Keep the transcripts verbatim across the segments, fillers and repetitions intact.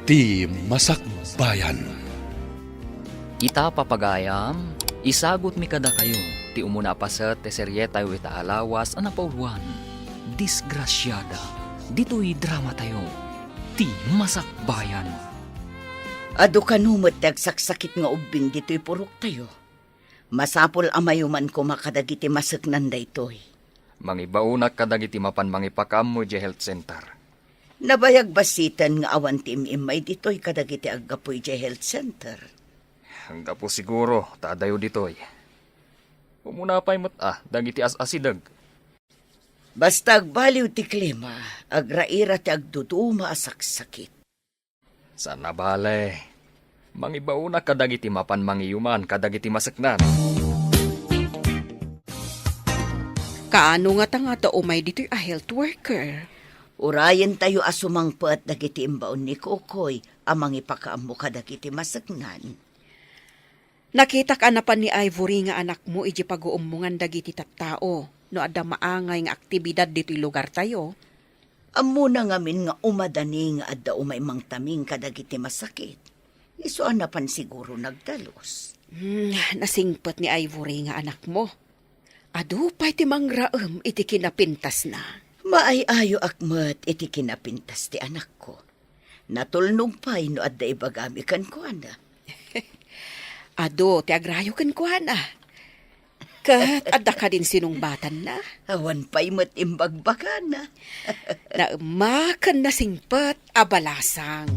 Ti Masakbayan. Ita, papagayam, isagutmi kadakayo ti umuna a paset ti serietayo ita a lawas a napauluan, Disgrasiada, ditoy dramatayo, Ti Masakbayan. Adu kano met ti agsaksakit nga ubbing ditoy puroktayo. Masapul a mayuman koma kadagiti maseknan daytoy. Mangibaonak kadagiti mapan mangipakaammo idiay health center. Nabayag bassiten nga awan ti im-immay ditoy kadagiti aggapu idiay health center. Anggapu siguro ta adayo ditoy. Umuna pay met a dagiti as-asideg. Basta agbaliw ti klima, agraira ti agduduma a saksakit. Saan a bale, mangibaonak kadagiti mapan mangiyuman kadagiti maseknan. Kaano ngata nga adda umay ditoy a health worker? Urayentayo a sumangpet dagiti imbaon ni Kokoy a mangipakaammo kadagiti maseknan. Nakitak a napan ni Ivory nga anakmo idiay paguummongan dagiti tattao no adda maangay nga aktibidad ditoy lugartayo. Ammona ngamin nga umadani nga adda umay mangtaming kadagiti masakit. Isu a napan siguro nagdalus. Hmm, nasingpet ni Ivory nga anakmo. Adu pay ti mangraem iti kinapintasna. Maay-ayoak met iti kinapintas ti anakko. Natulnog pay no adda ibagami kenkuana. Adu ti agrayo kenkuana. Ket adda kadin sinungbatanna? Awan pay met imbagbagana. Naemma ken nasingpet a balasang.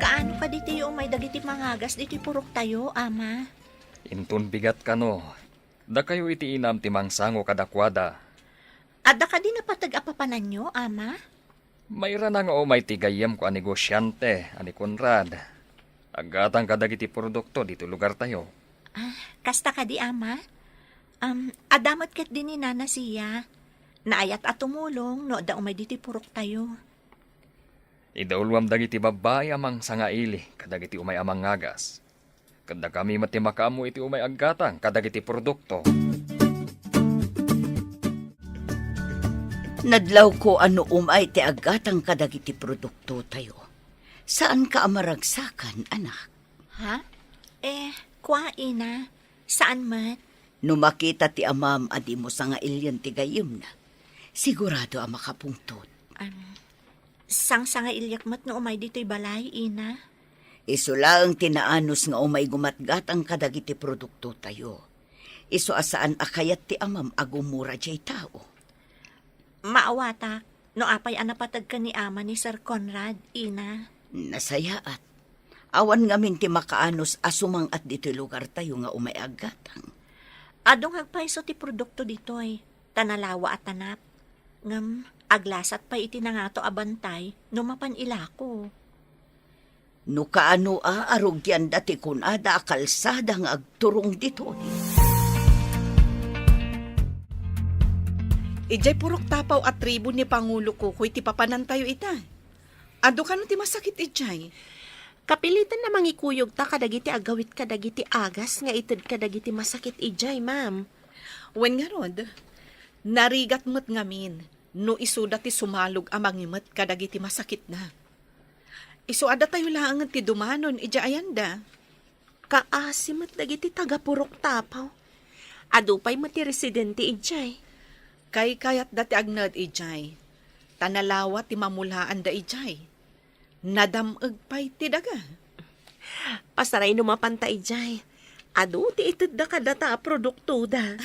Kaano kaditoy umay dagiti mangagas ditoy puroktayo, Ama? Inton bigat kano, dakayo iti inam ti mangsango kadakuada. Adda kadi napateg a papananyo, Ama? Mairana nga umay ti gayyemko a negosiante a ni Conrad. Aggatang kadagiti produkto ditoy lugartayo. Ah, kasta kadi, Ama? Um, adda met ketdi ni Nana Sia. Naayat a tumulong no adda umay ditoy puroktayo. Idauluam dagiti babbai a mangsangaili kadagiti umay a mangagas. Ket dakami met ti makaammo iti umay aggatang kadagiti produkto. Nadlawko a no umay ti aggatang kadagiti produktotayo. Saanka a maragsakan, anak? Ha? Eh, kua, ina. Saan met? No makita ti amam a dimo sangailien ti gayyemna, sigurado a makapungtot. Am, sangsangailiak met no umay ditoy balay, ina. Isu laeng ti naanus nga umay gumatgatang kadagiti produktotayo. Isu a saan a kayat ti amam a gumura diay tao. Maawatak no apay a napateg ken ni ama ni Sir Conrad, ina. Nasayaat. Awan ngamin ti makaanus a sumang-at ditoy lugartayo nga umay aggatang. Adu nga agpayso ti produkto ditoy, ta nalawa a tanap. Ngem aglasat pay iti nangato a bantay no mapan ilako. No kaano a arugianda ti kunada a kalsada nga agturong ditoy. Idiay Purok Tapaw a tribu ni Pangulo Kukoy ti papanantayo ita. Adu kano ti masakit idiay? Kapilitan a mangikuyogta kadagiti agawit kadagiti agas nga ited kadagiti masakit idiay, ma'am. Wen ngarud, narigat met ngamin no isuda ti sumalog a mangimet kadagiti masakitna. Isu a datayo laengen ti dumanon idiay ayanda. Kaasi met dagiti taga-Purok Tapaw. Adu pay met ti residente idiay. Kaykayatda ti agnaed idiay, ta nalawa ti mamulaanda idiay. Nadam-eg pay ti daga. Pasaray no mapanta idiay. Adu ti itedda kadata a produktoda.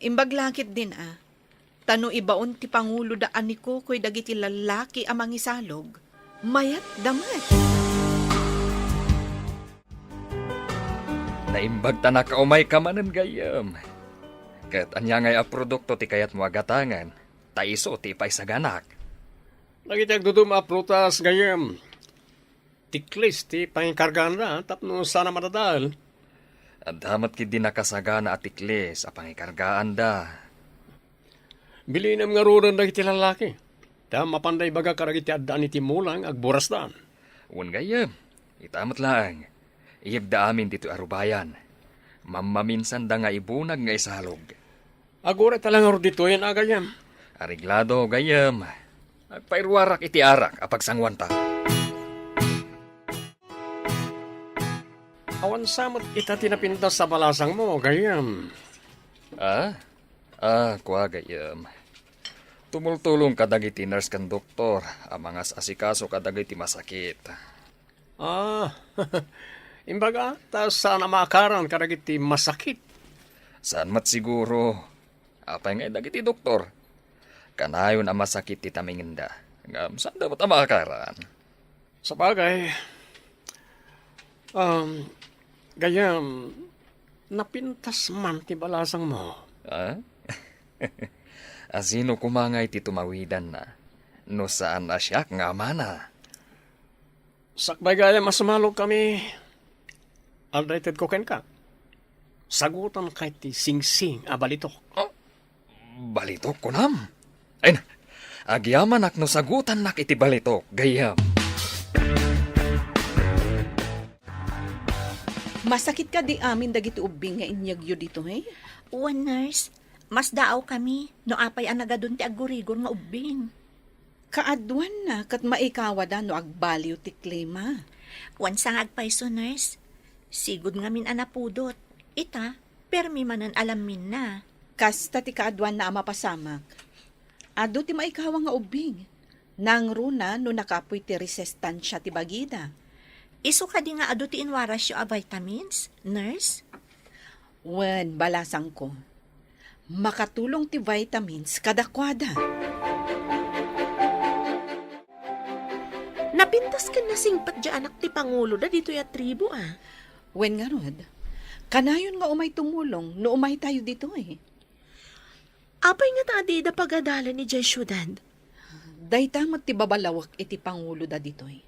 Imbag la ketdin a, ta no ibaon ti panguloda a ni Kukoy dagiti lallaki a mangisalog, mayatda met. Naimbag ta nakaumayka manen, gayyem. Ket ania ngay a produkto ti kayatmo a gatangen, ta isu ti ipaisaganak. Dagiti agdudum a prutas, gayyem. Tiklis ti pangikargaanda tapno saan a madadael. Adda met ketdi nakasagana a tiklis a pangikargaanda. Bilinem ngaruden dagiti lallaki. Ta mapanda ibaga kadagiti addaan iti mula nga agburasdan. Wen gayyem, ita met laeng. Iyegda amin ditoy a rubayan. Mammaminsanda nga ibunag nga isalog. Aguray ta la ngarud ditoyen a gayyem. Areglado, gayyem. Agpairuarak iti arak a pagsanguanta. Awan sa met ita ti napintas a balasangmo, gayyem. Ah? Ah, kua, gayyem. Tumultulong kadagiti nurse ken doktor a mangas-asikaso kadagiti masakit. Ah, imbaga, ta saan a maakaran kadagiti masakit? Saan met siguro. Apay ngay dagiti doktor? Kanayon a masakit ti tamingenda. Ngem saan da met a maakaran? Sabagay, um, gayyem, napintas man ti balasangmo. Ah? Asino koma ngay ti tumawidanna? No saan a siak nga amana? Sakbay gayyem a sumalog kami, adda itedko kenka. Sagutan kay ti singsing a balitok. Oh, balitok, kunam? Ay na, agyamanak no sagutannak iti balitok, gayyem. Masakit kadi amin dagiti ubbing nga inyegyo ditoy? Wen, nurse, masdaaw kami no apay a nagadun ti aggurigor nga ubbing. Kaaduanna ket maikawada no agbaliw ti klima. Wen sa nga agpayso, nurse. Sigud ngamin a napudot. Ita, permi manen a lamminna. Kasta ti kaaduanna a mapasamak. Adu ti maikawa nga ubbing. Nangruna no nakapuy ti resistansya ti bagida. Isu kadi nga adu ti inwarasyo a vitamins, nurse? Wen, balasangko. Makatulong ti vitamins kadakuada. Napintas ken nasingpet diay anak ti panguloda ditoy a tribu, a. Wen ngarud, kanayon nga umay tumulong no umaytayo ditoy. Apay ngata a dida pagadalan idiay siudad? Dayta met ti babalawek iti panguloda ditoy.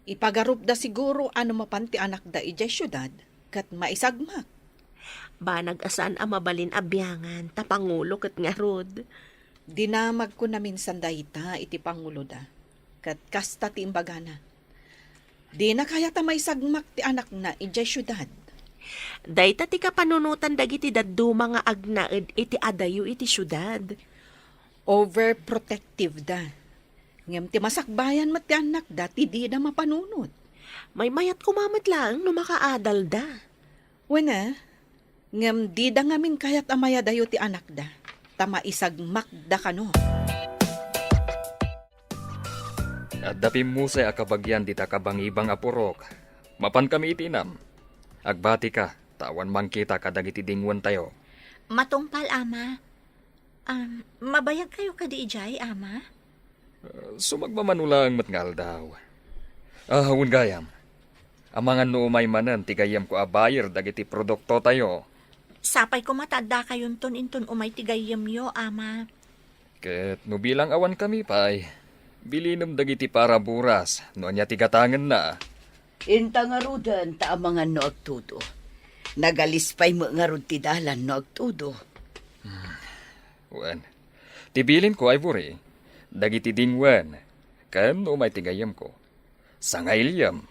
Ipagarupda siguro a no mapan ti anakda idiay siudad ket maisagmak. Banag a saan a mabalin a biangan, ta pangulo ket ngarud. Dinamagko naminsan dayta iti panguloda, ket kasta ti imbagana. Dina kayat a maisagmak ti anakna idiay siudad. Dayta ti kapanunotan dagiti dadduma nga agnaed iti adayo iti siudad. Overprotective da. Ngem ti masakbayan met ti annakda ti dida mapanunot. Maymayat koma met laeng no makaadalda. Wen a, ngem dida ngamin kayat a mayadayo ti annakda, ta maisagmakda kano. Adda pimmusay a kabagian dita kabangibang a purok. Mapankami iti inam. Agbatika, ta awan mangkita kadagiti dingwentayo. Matungpal, Ama. Um, mabayagkayo kadi idiay, Ama? Uh, sumagmamano laeng met nga aldaw. Ah, wen gayam. Amangan no umay manen ti gayyemko a buyer dagiti produktotayo. Sapay koma ta addakayonton inton umay ti gayyemyo, Ama. Ket no bilang awankami pay, bilinem dagiti para buras no ania ti gatangenna. Inta ngaruden ta amangan no agtudo. Nagalis pay met ngarud ti dalan no agtudo. Hmm. Wen, ti bilinko, Ivory, dagiti dingwen, ken no umay ti gayyemko, sangailiem.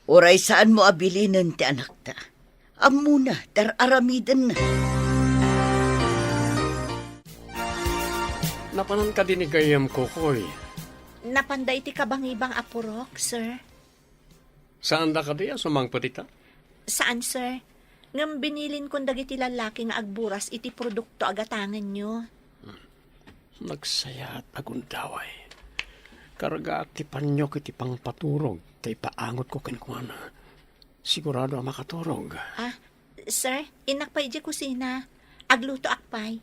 Uray saanmo a bilinen ti anakta. Ammona, tar-aramidenna. Napanan kadi ni gayyemko, Koy? Napanda iti kabangibang a purok, sir. Saanda kadi a sumangpet ita? Saan, sir. Ngem binilinkon dagiti lallaki nga agburas iti produkto a gatangenyo. Nagsayat a gundaway. Kargaak ti panyok iti pangpaturog ta ipaangotko kenkuana. Sigurado a makaturog. Ah, sir, innak pay idiay kusina. Aglutoak pay.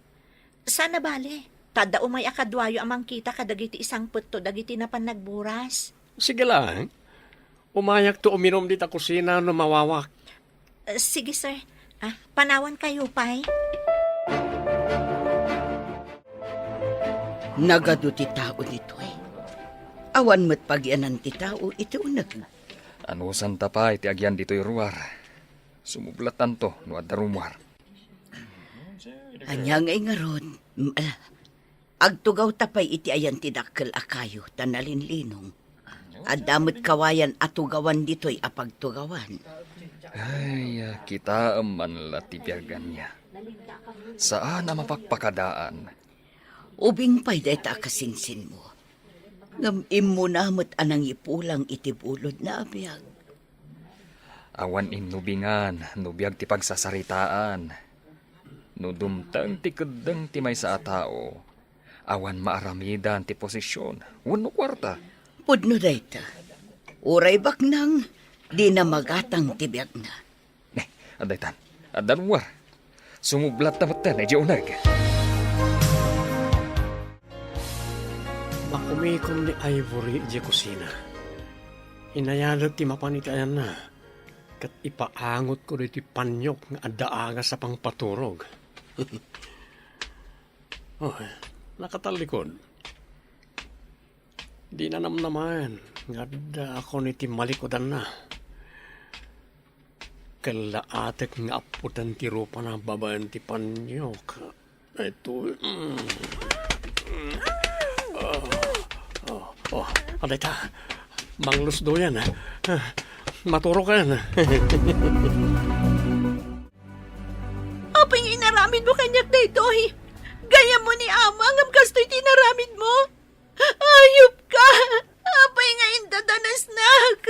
Saan a bale, ta adda umay a kaduayo a mangkita kadagiti isangpetto dagiti napan nagburas. Sige laeng. Umayakto uminum dita kusina no mawawak. Eh, sige, sir. Ah, panawankayo pay. Nagadu ti tao ditoy. Awan met pagianan ti tao iti uneg. Anusanta pay ti agian ditoy ruar. Sumublatanto no adda rummuar. Ania ngay ngarud? Mm, ala. Agtugawta pay iti ayan ti dakkel a kayo ta nalinlinong. Adda met kawayan a tugawan ditoy a pagtugawan. Ay, kitaem man la ti biag ania. Saan a mapakpakadaan. Ubing pay dayta a kasinsinmo. Ngem immuna met a nangipulang iti bulodna a biag. Awan innubingan no biag ti pagsasaritaan. No dumteng ti keddeng ti maysa a tao, awan maaramidan ti posesyon wenno kuarta. Pudno dayta. Uray baknang, dina magatang ti biagna. Ne, adda itan. Adda luar. Sumublatta metten idiay uneg. Makumikom ni Ivory idiay kusina. Inayalet ti mapan iti ayanna, ket ipaangotko daytoy paniok nga adda agas a pangpaturog. Oh, nakatallikod. Dina namnamaen nga addaakon iti malikudanna. Kallaatek nga appotan ti rupana babaen ti paniok. Ito, mm. Oh, oh, oh, adda ita. Manglusdoyan, ha? Ah, maturoken. Apay nga inaramidmo kaniak daytoy? Gayyemmo ni Ama, ngem kastoy ti inaramidmo? Ayupka! Apay nga indadanasnak?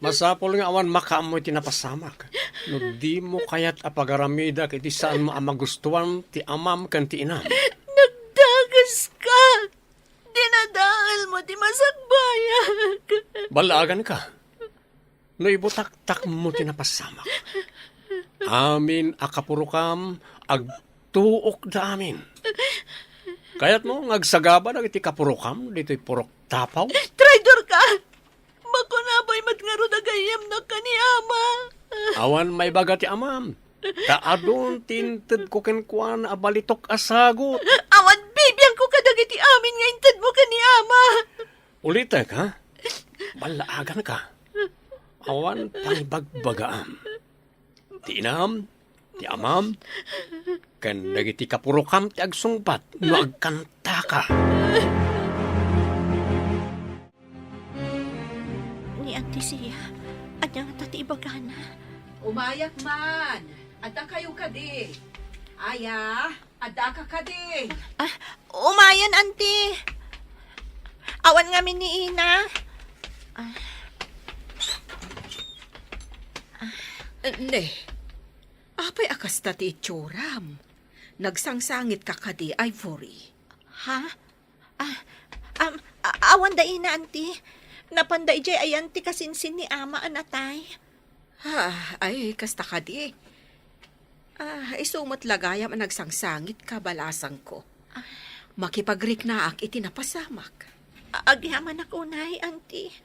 Masapul nga awan makaammo iti napasamak no dimo kayat a pagaramidak iti saanmo a magustuan ti amam ken ti inam. Nagdagaska! Dinadaelmo ti masakbayak. Ballaaganka no ibutaktakmo ti napasamak. Amin a kapurokam, agtuokda amin. Kayatmo nga agsagaba dagiti kapurokam ditoy purok tapaw? Traidorka! Makunabay met ngarud a gayyemnak ken ni Ama. Awan maibaga ti amam. Ta adun ti intedko kenkuana a balitok a sagut. Awan bibiangko kadagiti amin nga intedmo ken ni Ama. Ulitek, ha? Ballaaganka. Awan pangibagbagaam. Ti inam, ti amam, ken dagiti kapurokam ti agsungbat no agkantaka. Ni Auntie Sia, ania ngata ti ibagana? Umayak man. Adda kayo kadi? Aya, adda ka kadi? Ah, umayen, Auntie. Awan ngamin ni Ina. Ah. Ne, apay a kasta ti itsuram? Nagsangsangit ka kadi, Ivory? Ha? Ah, am, a-, awan da Ina, Auntie. Napanda idiay ayan ti kasinsin ni Ama a natay. Ah, ay, kasta kadi. Ah, isu met la gayam a nagsangsangit ka, balasangko. Ah. Makipagriknaak iti napasamak. A-, agyamanak unay, Auntie.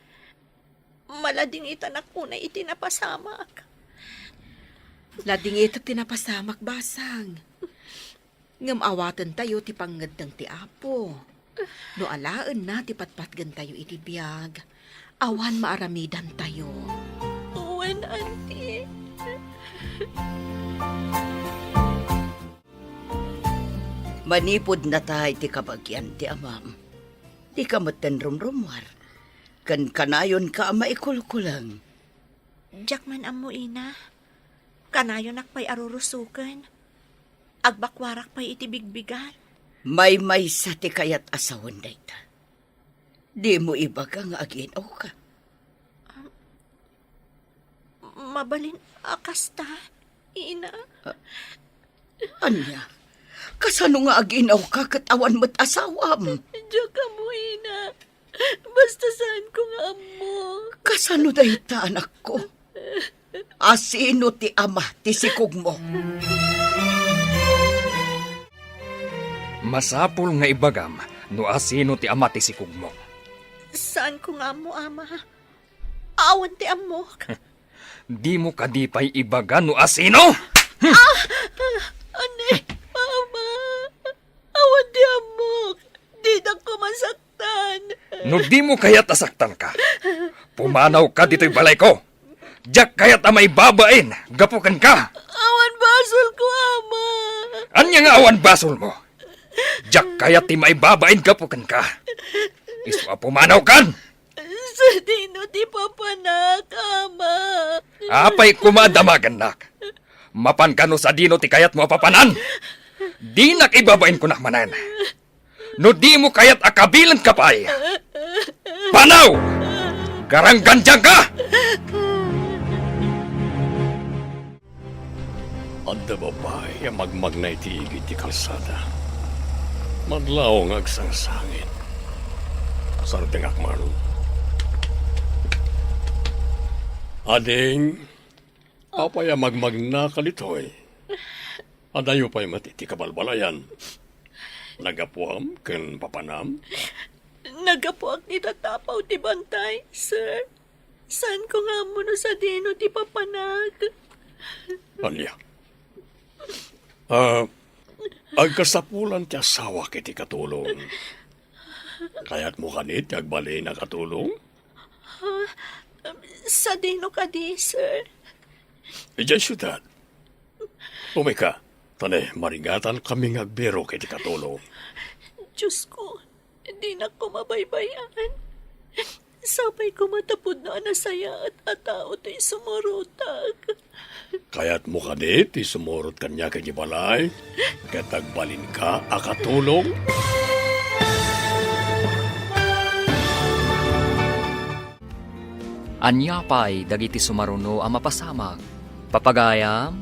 Maladingitanak unay iti napasamak. Ladingitek ti napasamak, basang. Ngem awatentayo ti pangngeddeng ti Apo. No alaenna ti patpatgentayo iti biag, awan maaramidantayo. Wen, Auntie. Manipud natay ti kabagian ti amam, dika metten rumrummuar, ken kanayonka a maikulkuleng. Diak man ammo, Ina. Kanayonak pay a rurusoken. Agbakuarak pay iti bigbigat. Maymaysa ti kayat a sawen dayta. Dimo ibaga nga agin-awka. Am, mabalin a kasta, Ina. Ah, ania? Kasano nga agin-awka ket awan met asawam? Diak ammo, Ina. Basta saanko nga ammo. Kasano dayta, anakko? Asino ti ama ti sikogmo? Masapul nga ibagam no asino ti ama ti sikogmo. Saanko nga ammo, Ama. Awan ti ammok. Dimo kadi pay ibaga no asino? Ah! Ani, Ama? Awan ti ammok. Dinak koma saktan. No dimo kayat a saktanka, pumanawka ditoy balayko. Diak kayat a maibabain gapu kenka. Awan basolko, Ama. Ania nga awan basolmo? Diak kayat ti maibabain gapu kenka. Isu a pumanawkan. Sadino ti papanak, Ama? Apay koma a damagennak? Mapanka no sadino ti kayatmo a papanan? Dinak ibabain kunak manen. No dimo kayat a kabilenka pay, panaw! Garanggandianka! Adda babai a magmagna iti igid ti kalsada. Madlaw nga agsangsangit. Sardengak man. Ading, apay a magmagnaka ditoy? Adayo pay met iti kabalbalayan. Nagapuam ken papanam? Nagapuak iti tapaw ti bantay, sir. Saanko nga ammo no sadino ti papanak. Ania? Ah, agkasapulan ti asawak iti katulong. Kayatmo kadi ti agbalin a katulong? Ah, sadino kadi, sir? Idiay siudad. Umika, ta ne, marigatan kami nga agbirok iti katulong. Diyos ko, dinak ko mabaybay-an. Sapay ko matapudno a nasayaat a tao ti sumurotak. Kayatmo kadi ti sumurot kaniak iti balay, ket agbalinka a katulong? Ania pay dagiti sumaruno a mapasamak? Papagayam,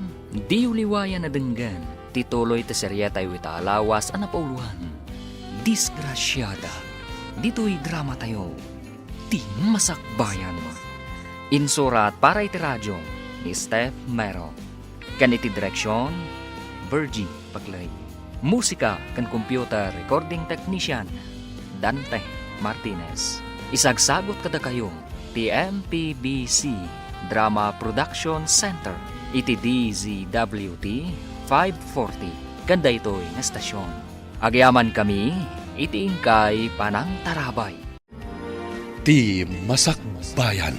diyo liwayan a denggen ti tuloy ti serietayo ita a lawas a napauloan, Disgrasiada, ditoy dramatayo, Ti Masakbayan. Insurat para iti radio ni Steph Mero, ken iti direksion, Virgie Paglay. Musika ken computer recording technician, Dante Martinez. Isagsagut kadakayo ti M P B C Drama Production Center iti D Z W T five forty ken daytoy nga estasion. Agyamankami iti inkay panangtarabay. Ti Masakbayan.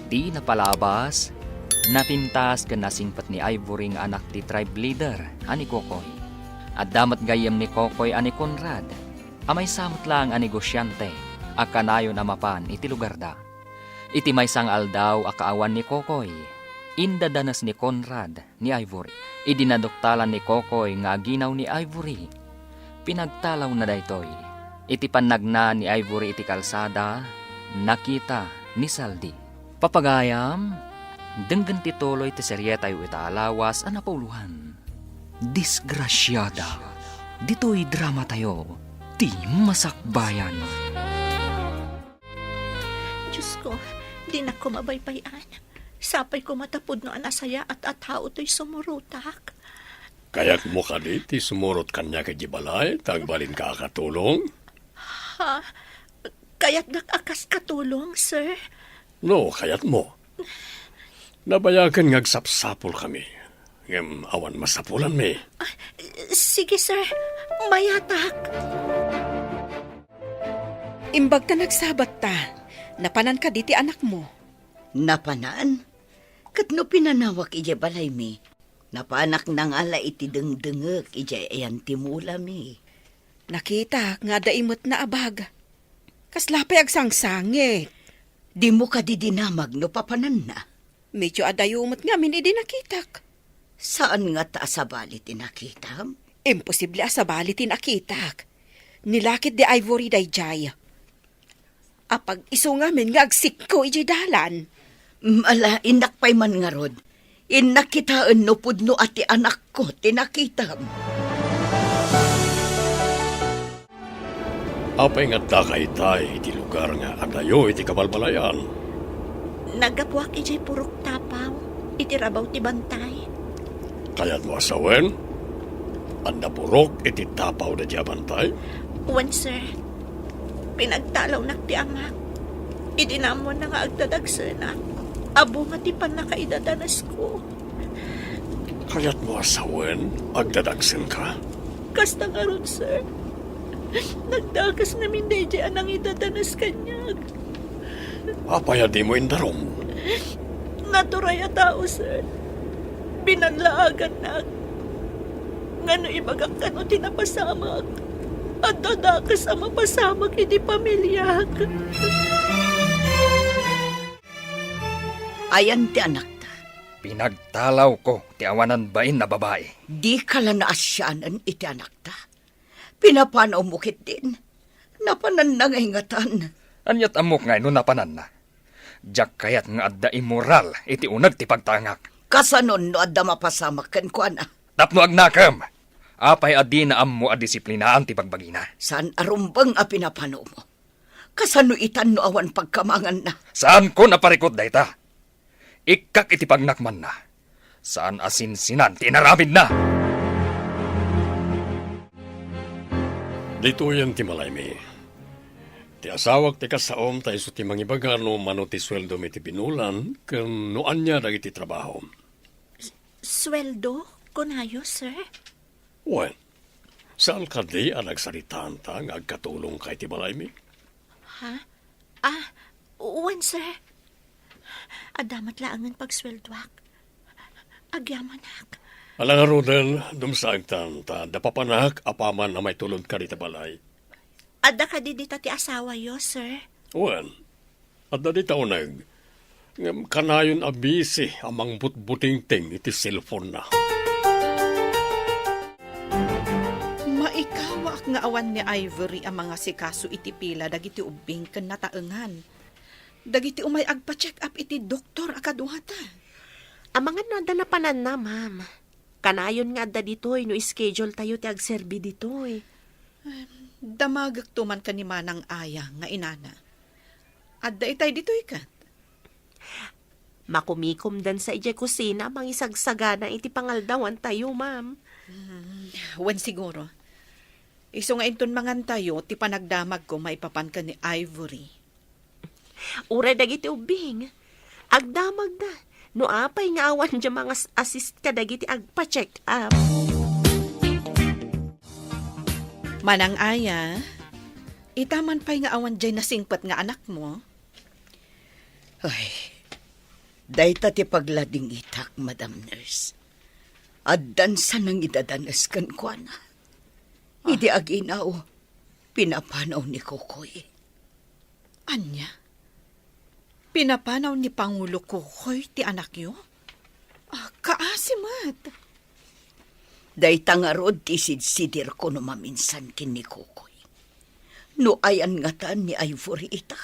Ti napalabas, napintas ken nasingpet ni Ivory nga anak ti tribe leader a ni Kokoy. Adda met gayyem ni Kokoy a ni Conrad, a maysa met laeng a negosiante a kanayon a mapan iti lugarda. Iti maysa nga aldaw a kaawan ni Kokoy, indadanes ni Conrad ni Ivory. Idi naduktalan ni Kokoy nga aginaw ni Ivory, pinagtalawna daytoy. Iti pannagna ni Ivory iti kalsada, nakita ni Saldi. Papagayam, denggen ti tuloy ti serietayo ita a lawas a napauloan. Disgrasiada, ditoy dramatayo, Ti Masakbayan. Diyos ko, dinak ko mabaybay-an. Sapay ko matapudno a nasayaat a tao toy sumurotak. Kayatmo kadi ti sumurot kaniak iti balay, ta agbalinka a katulong? Ha? Kayatnak a kas katulong, sir? No, kayatmo. Nabayagen nga agsapsapulkami, ngem awan masapulanmi. Ah, sige, sir. Mayatak. Imbag ta nagsabatta, napanan kadi ti anakmo? Napanan? Ket no pinanawak idiay balaymi, napanak nangala iti dengdengek idiay ayan ti mulami. Nakitak nga adda imetna a bag. Kasla pay agsangsangit. Dimo kadi dinamag no papananna? Medyo adayo met ngamin idi nakitak. Saan ngata a sabali ti nakitam? Imposible a sabali ti nakitak. Nilakit di Ivory daydiay. Apag-isu ngamin nga agsikko idiay dalan. Mala, innak pay man ngarud. Innak kitaen no pudno a ti anakko ti nakitam. Apay nga addaka itay iti lugar nga adayo iti kabalbalayan? Naggapuak idiay purok Tapaw, iti rabaw ti bantay. Kayatmo a sawen? Adda purok iti Tapaw daydiay a bantay? Wen, sir. Pinagtalawnak ti amak. Idi naammoanna nga agdadagsenak, a bunga ti pannakaidadanesko. Kayatmo a sawen, agdadagsenka? Kasta ngarud, sir. Nagdakes ngamin daydiay a nangidadanes kaniak. Apay a dimo indarum? Naturay a tao, sir. Binanlaagannak. Ngano ibagak kano ti napasamak? Adda dakes a mapasamak iti pamiliak. Ayan ti anakta? Pinagtalawko ti awanan bain a babai. Dika la naasianen iti anakta? Pinapanawmo ketdin. Napananna nga ingatan. Ania't ammok nga no napananna? Diak kayat nga adda immoral iti uneg ti pagtangak. Kasano no adda mapasamak kenkuana? Tapno agnakem. Apay a dina ammo a disiplinaan ti bagbagina? Saan a rumbeng a pinapanawmo. Kasano itan no awan pagkamanganna? Saanko a parikut dayta. Ikkak iti pagnak manna. Saan a sinsinan ti inaramidna. Ditoyen ti malaymi. Ti asawak ti kasaom ta isu ti mangibaga no mano ti sueldom iti binulan ken no ania dagiti trabahom. Sueldo, kunayo, sir? Wen, saan kadi a nagsaritaanta nga agkatulongka iti balaymi? Ha? Ah, wen, sir. Adda met laengen pagsueldoak. Agyamanak. Ala ngaruden, dumsaagtan, ta adda papanak apaman a maitulod kadi ta balay. Adda kadi dita ti asawayo, sir? Wen, adda dita uneg. Ngem kanayon a busy a mangbutbutingting iti cellphone-na. Maikawaak nga awan ni Ivory a mangasikaso iti pila dagiti ubbing ken nataengan. Dagiti umay agpa-check up iti doktor a kaduata. Amangan no adda napananna, ma'am. Kanayon nga adda ditoy no schedule tayo ti agserbi ditoy. Em, damagekto man ken ni Manang Aya nga inana. Adda itay ditoy ket? Makumikomdansa idiay kusina a mangisagsagana iti pangaldawantayo, ma'am. Hmm, wen siguro. Isu nga inton mangantayo ti panagdamagko maipapan ken ni Ivory. Uray dagiti ubbing, agdamagda. No apay nga awan diay mangas-assist kadagiti agpa-check up. Manang Aya, ita man pay nga awan diay nasingpet nga anakmo? Ay, dayta ti pagladingitak, Madam Nurse. Addansa nangidadanes kenkuana. Ah. Idi aginaw, pinapanaw ni Kokoy. Ania? Pinapanaw ni Pangulo Kokoy ti anakyo? Ah, kaasi met. Dayta ngarud ti sidsidirko no maminsan ken ni Kokoy. No ayan ngatan ni Ivory ita?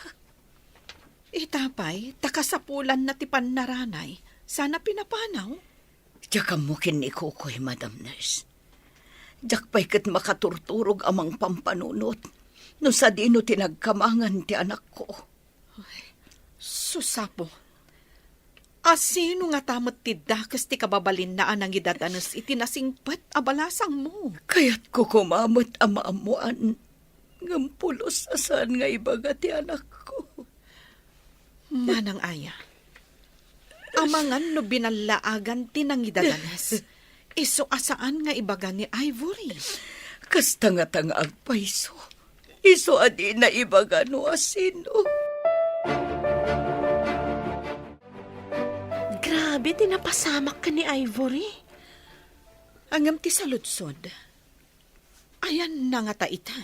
Ita pay, ta kasapulanna ti pannaranay, saan a pinapanaw? Diak ammo ken ni Kokoy, Madam Nurse. Diak pay ket makaturturog a mangpampanunot no sadino ti nagkamangan ti anakko. Ay, sus, Apo. Asino ngata met ti dakes ti kababalinna a nangidadanes iti nasingpet a balasangmo? Kayatko koma met a maammoan, ngem pulos a saan nga ibaga ti anakko. Manang Aya, amangan no binallaagan ti nangidadanes, isu a saan nga ibaga ni Ivory. Kasta ngata nga agpayso, isu a dina ibaga no asino. Grabe ti napasamak ken ni Ivory. Ngem ti saludsod, ayanna ngata ita?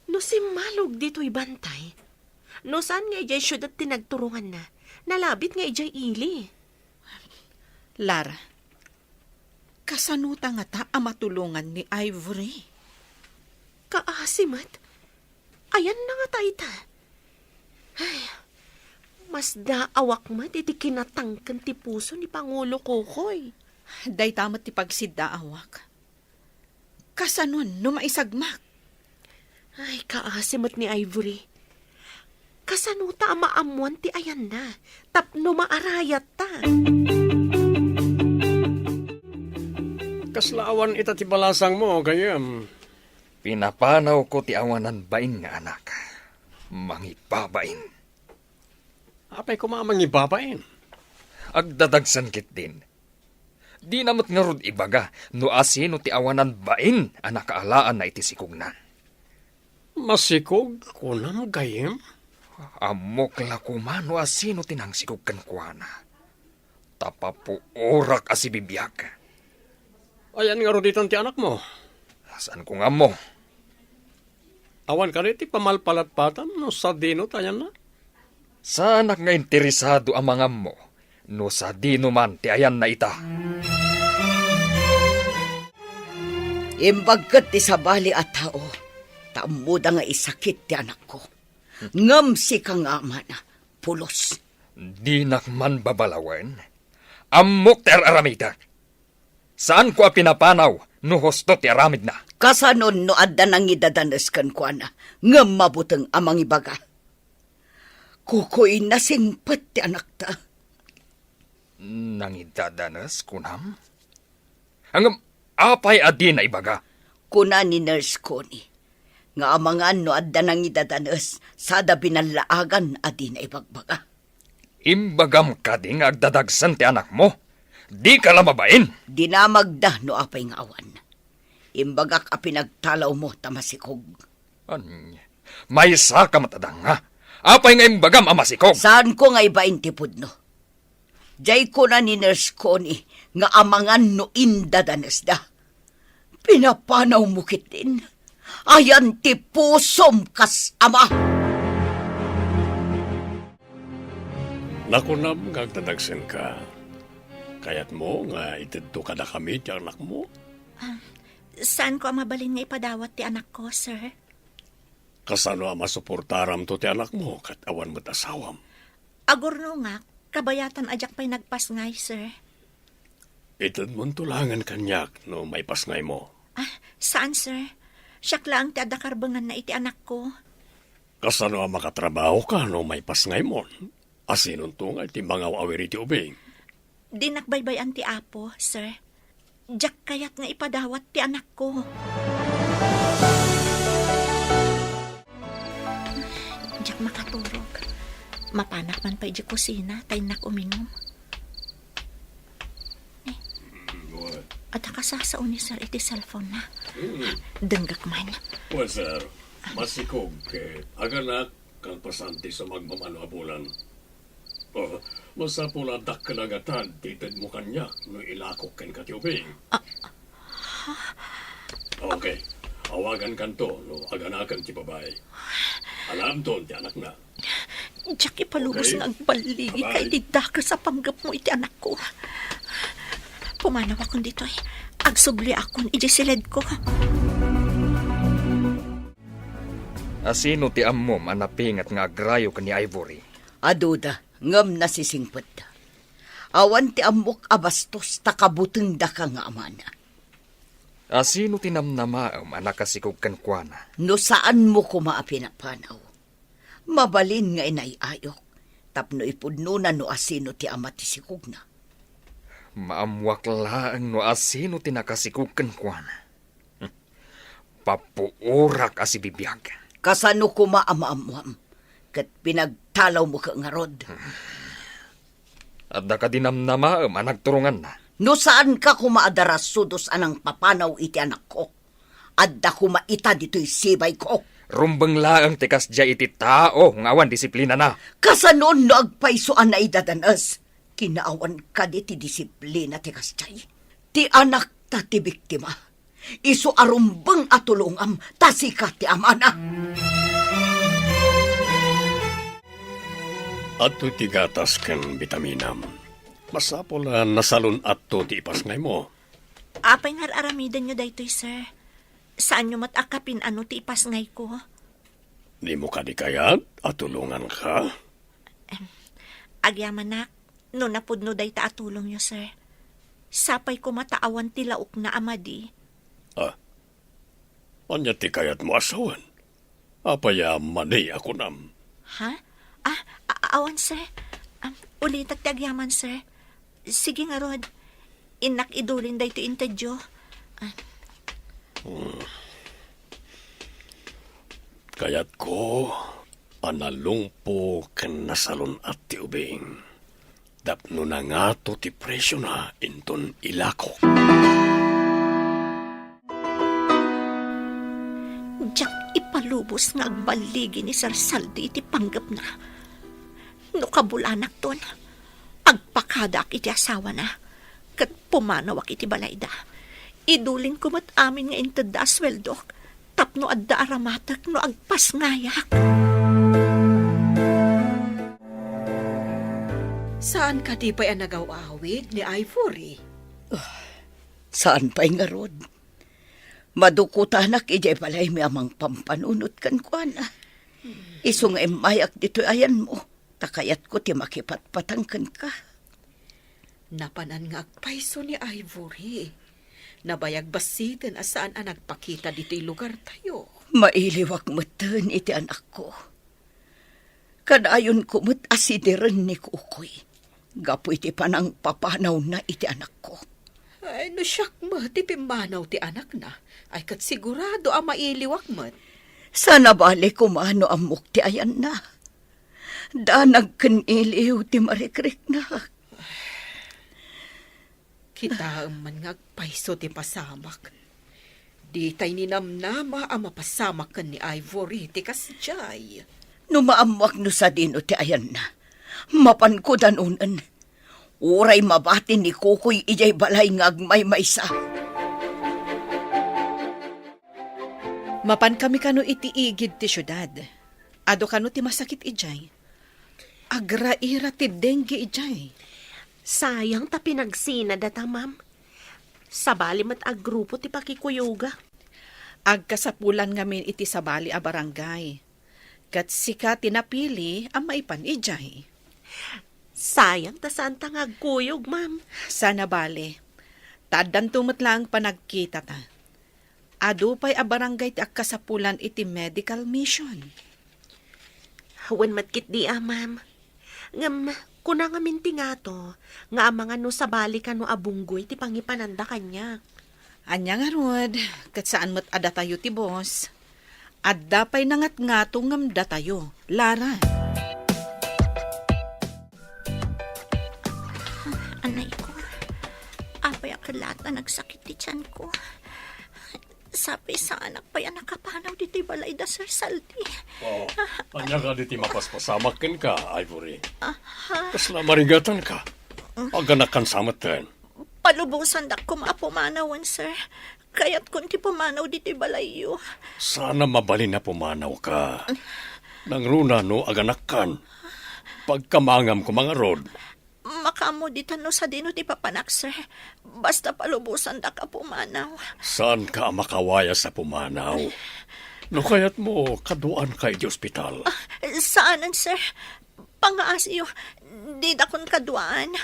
No simmalog ditoy bantay, no saan nga idiay siudad ti nagturonganna, nalabit nga idiay ili. Lara, kasanota ngata a matulongan ni Ivory? Kaasi met. Ayanna ngata ita? Ay, masdaawak met iti kinatangken ti puso ni Pangulo Kokoy. Dayta met ti pagsiddaawak. Kasanon no maisagmak? Ay, kaasi met ni Ivory. Kasanota a maammoan ti ayanna tapno maarayatta? Kasla awan ita ti balasangmo, gayyem? Pinapanawko ti awanan bain nga anak. Mangibabain. Apay koma a mangibabain? Agdadagsen ketdin. Dina met ngarud ibaga no asino ti awanan bain a nakaalaanna iti sikogna. Masikog, kunam, gayyem? Ammok la koma no asino ti nangsikog kenkuana. Ta papuorak a sibibiag. Ayan ngarud itan ti anakmo? Saanko nga ammo. Awan kadi ti pamalpalatpatam no sadino ti ayanna? Saanak nga interesado a mangammo no sadino man ti ayanna ita. Imbag ket ti sabali a tao, ta ammoda nga isakit ti anakko. Ngem sika nga amana, pulos. Dinak man babalawen. Ammok ti ar-aramidek. Saanko a pinapanaw no husto ti aramidna. Kasanon no adda nangidadanes kenkuana, ngem mabuteng a mangibaga? Kukuy, nasingpet ti anakta. Nangidadanes, kunam? Ngem apay a dina ibaga? Kuna ni Nurse Connie nga amangan no adda nangidadanes sada binallaagan a dina ibagbaga. Imbagam kadi nga agdadagsen ti anakmo? Dika la mabain! Dinamagda no apay nga awan. Imbagak a pinagtalawmo ta masikog. Ania? Maysaka met a danga. Apay nga imbagam a masikog? Saanko nga ibain ti pudno. Diay kuna ni Nurse Connie nga amangan no indadanesda. Pinapanawmo ketdin. Ayan ti pusom kas ama. Nakunam nga agdadagsenka. Kayatmo nga itedto kadakami ti anakmo? Ah, saanko a mabalin nga ipadawat ti anakko, sir. Kasano a masuportaramto ti anakmo ket awan met asawam? Agurnongak, kabayatan a diak pay nagpasngay, sir. Itedmonto laengen kaniak no maipasngaymo. Ah, saan, sir. Siak laeng ti adda karbenganna iti anakko. Kasano a makatrabahoka no maipasngaymon? Asinonto nga iti mangaw-awir iti ubing? Dinak baybay-an ti Apo, sir. Diak kayat nga ipadawat ti anakko. Diak makaturog. Mapanak man pay di kusina, ta innak uminum. Eh, adda kasasao ni sir iti cellphone na. Mm. Denggek man. Well, sir, masikog ket aganak kalpasan ti sumagmamano a bulan. Oh, masapul a dakkel a gatad ti itedmo kaniak no ilakok kenka ti ubing. Ah, ha? Okay. Awagankanto no aganaken ti babai. Alaemton ti anakna. Diak ipalubos nga agballigi ka iti dakes a panggepmo iti anakko. Pumanawakon ditoy. Agsubliakon iti siledko. Asino ti ammom a napinget nga agrayo ken ni Ivory? Aduda, ngem nasisingpetda. Awan ti ammok a bastos ta kabutengdaka nga amana. Asino ti namnamaem a nakasikog kenkuana? No saanmo koma a pinapanaw, mabalin nga inay-ayok tapno ipudnona no asino ti ama ti sikogna. Maammoak laeng no asino ti nakasikog kenkuana. Papuorak a sibibiag. Kasano koma a maammoam? Ket pinagtalawmo ket ngarud. Adda kadi namnamaem a nagturonganna? No saanka koma a darasudos a nangpapanaw iti anakko, adda koma ita ditoy sibayko. Rumbeng laeng ti kasdiay iti tao nga awan disiplinana. Kasanon no agpayso a naidadanes? Kinaawan kadi ti disiplina ti kasdiay? Ti anakta ti biktima. Isu a rumbeng a tulongam, ta sika ti amana. Adtoy ti gatas ken bitaminam. Masapul a nasalun-atto ti ipasngaymo. Apay nga ar-aramidenyo daytoy, sir? Saanyo met a kapin-ano ti ipasngayko? Dimo kadi kayat a tulonganka? Em, agyamanak, no napudno dayta a tulongyo, sir. Sapay koma ta awan ti laokna a madi. Ah, ania ti kayatmo a sawen? Apay a madi a kunam? Ha? Ah, a-, awan, sir. Am, ulitak ti agyaman, sir. Sige ngarud. Innak idulin daytoy intedyo. Ah. Hmm. Kayatko a nalungpo ken nasalun-at ti ubing. Tapno nangato ti presiona inton ilakok. Diak ipalubos nga agballigi ni Sir Saldi iti panggepna. No kabulanakton, agpakadaak iti asawana, ket pumanawak iti balayda. Idulinko met amin nga intedda a sueldok tapno adda aramatek no agpasngayak. Saan kadi pay a nagaw-awid ni Ivory? Ah, saan pay ngarud? Madukutanak idiay balaymi a mangpampanunot kenkuana. Isu nga immayak ditoy ayanmo, ta kayatko ti makipatpatang kenka. Napanan nga agpayso ni Ivory. Nabayag bassiten a saan a nagpakita ditoy lugartayo. Mailiwak metten iti anakko. Kadayonko met a sidiren ni Kukoy gapu iti panangpapanawna iti anakko. Ay, no siak met ti pimmanaw ti anakna, ay ket sigurado a mailiwak met. Saan a bale koma no ammok ti ayanna. Danag ken iliw ti marikriknak. Kitaem man nga agpayso ti pasamak. Ditay ninamnama a mapasamak ken ni Ivory ti kasdiay. No maammoak no sadino ti ayanna, mapanko danonen. Uray mabati ni Kukoy idiay balay nga agmaymaysa. Mapankami kano iti igid ti siudad. Adu kano ti masakit idiay. Agraira ti dengue idiay. Sayang ta pinagsina data, ma'am. Sabali met a grupo ti pakikuyoga. Agkasapulan ngamin iti sabali a barangay. Ket sika ti napili a maipan idiay. Sayang ta saan ta nga agkuyog, ma'am. Saan a bale. Ta addanto met laeng panagkitata. Adu pay a barangay ti agkasapulan iti medical mission. Wen met ketdi a, ma'am. Ngem kuna ngamin ti ngato nga amangan no sabali kano a bunggoy ti pangipananda kaniak. Ania ngarud, ket saan met a datayo ti boss. Adda pay nangatngato ngem datayo, Lara. Anay ko. Apay a kelat a nagsakit ti tiyan ko. Sapay saanak pay a nakapanaw ditoy balay da Sir Saldi. Oh, ania kadi ti mapaspasamak kenka, Ivory? Aha. Kasla marigatanka? Aganakan sa metten. Palubosandak koma a pumanawen, sir. Kayatkon ti pumanaw ditoy balayyo. Saan a mabalin a pumanawka. Nangruna no aganakkan. Pagkamangam koma ngarud. Makaammo ditan no sadino ti papanak, sir. Basta palubosandak a pumanaw. Saanka a makawayas a pumanaw. No kayatmo, kaduaanka iti ospital. Ah, saanen, sir. Pangaasiyo, didakon kaduaan.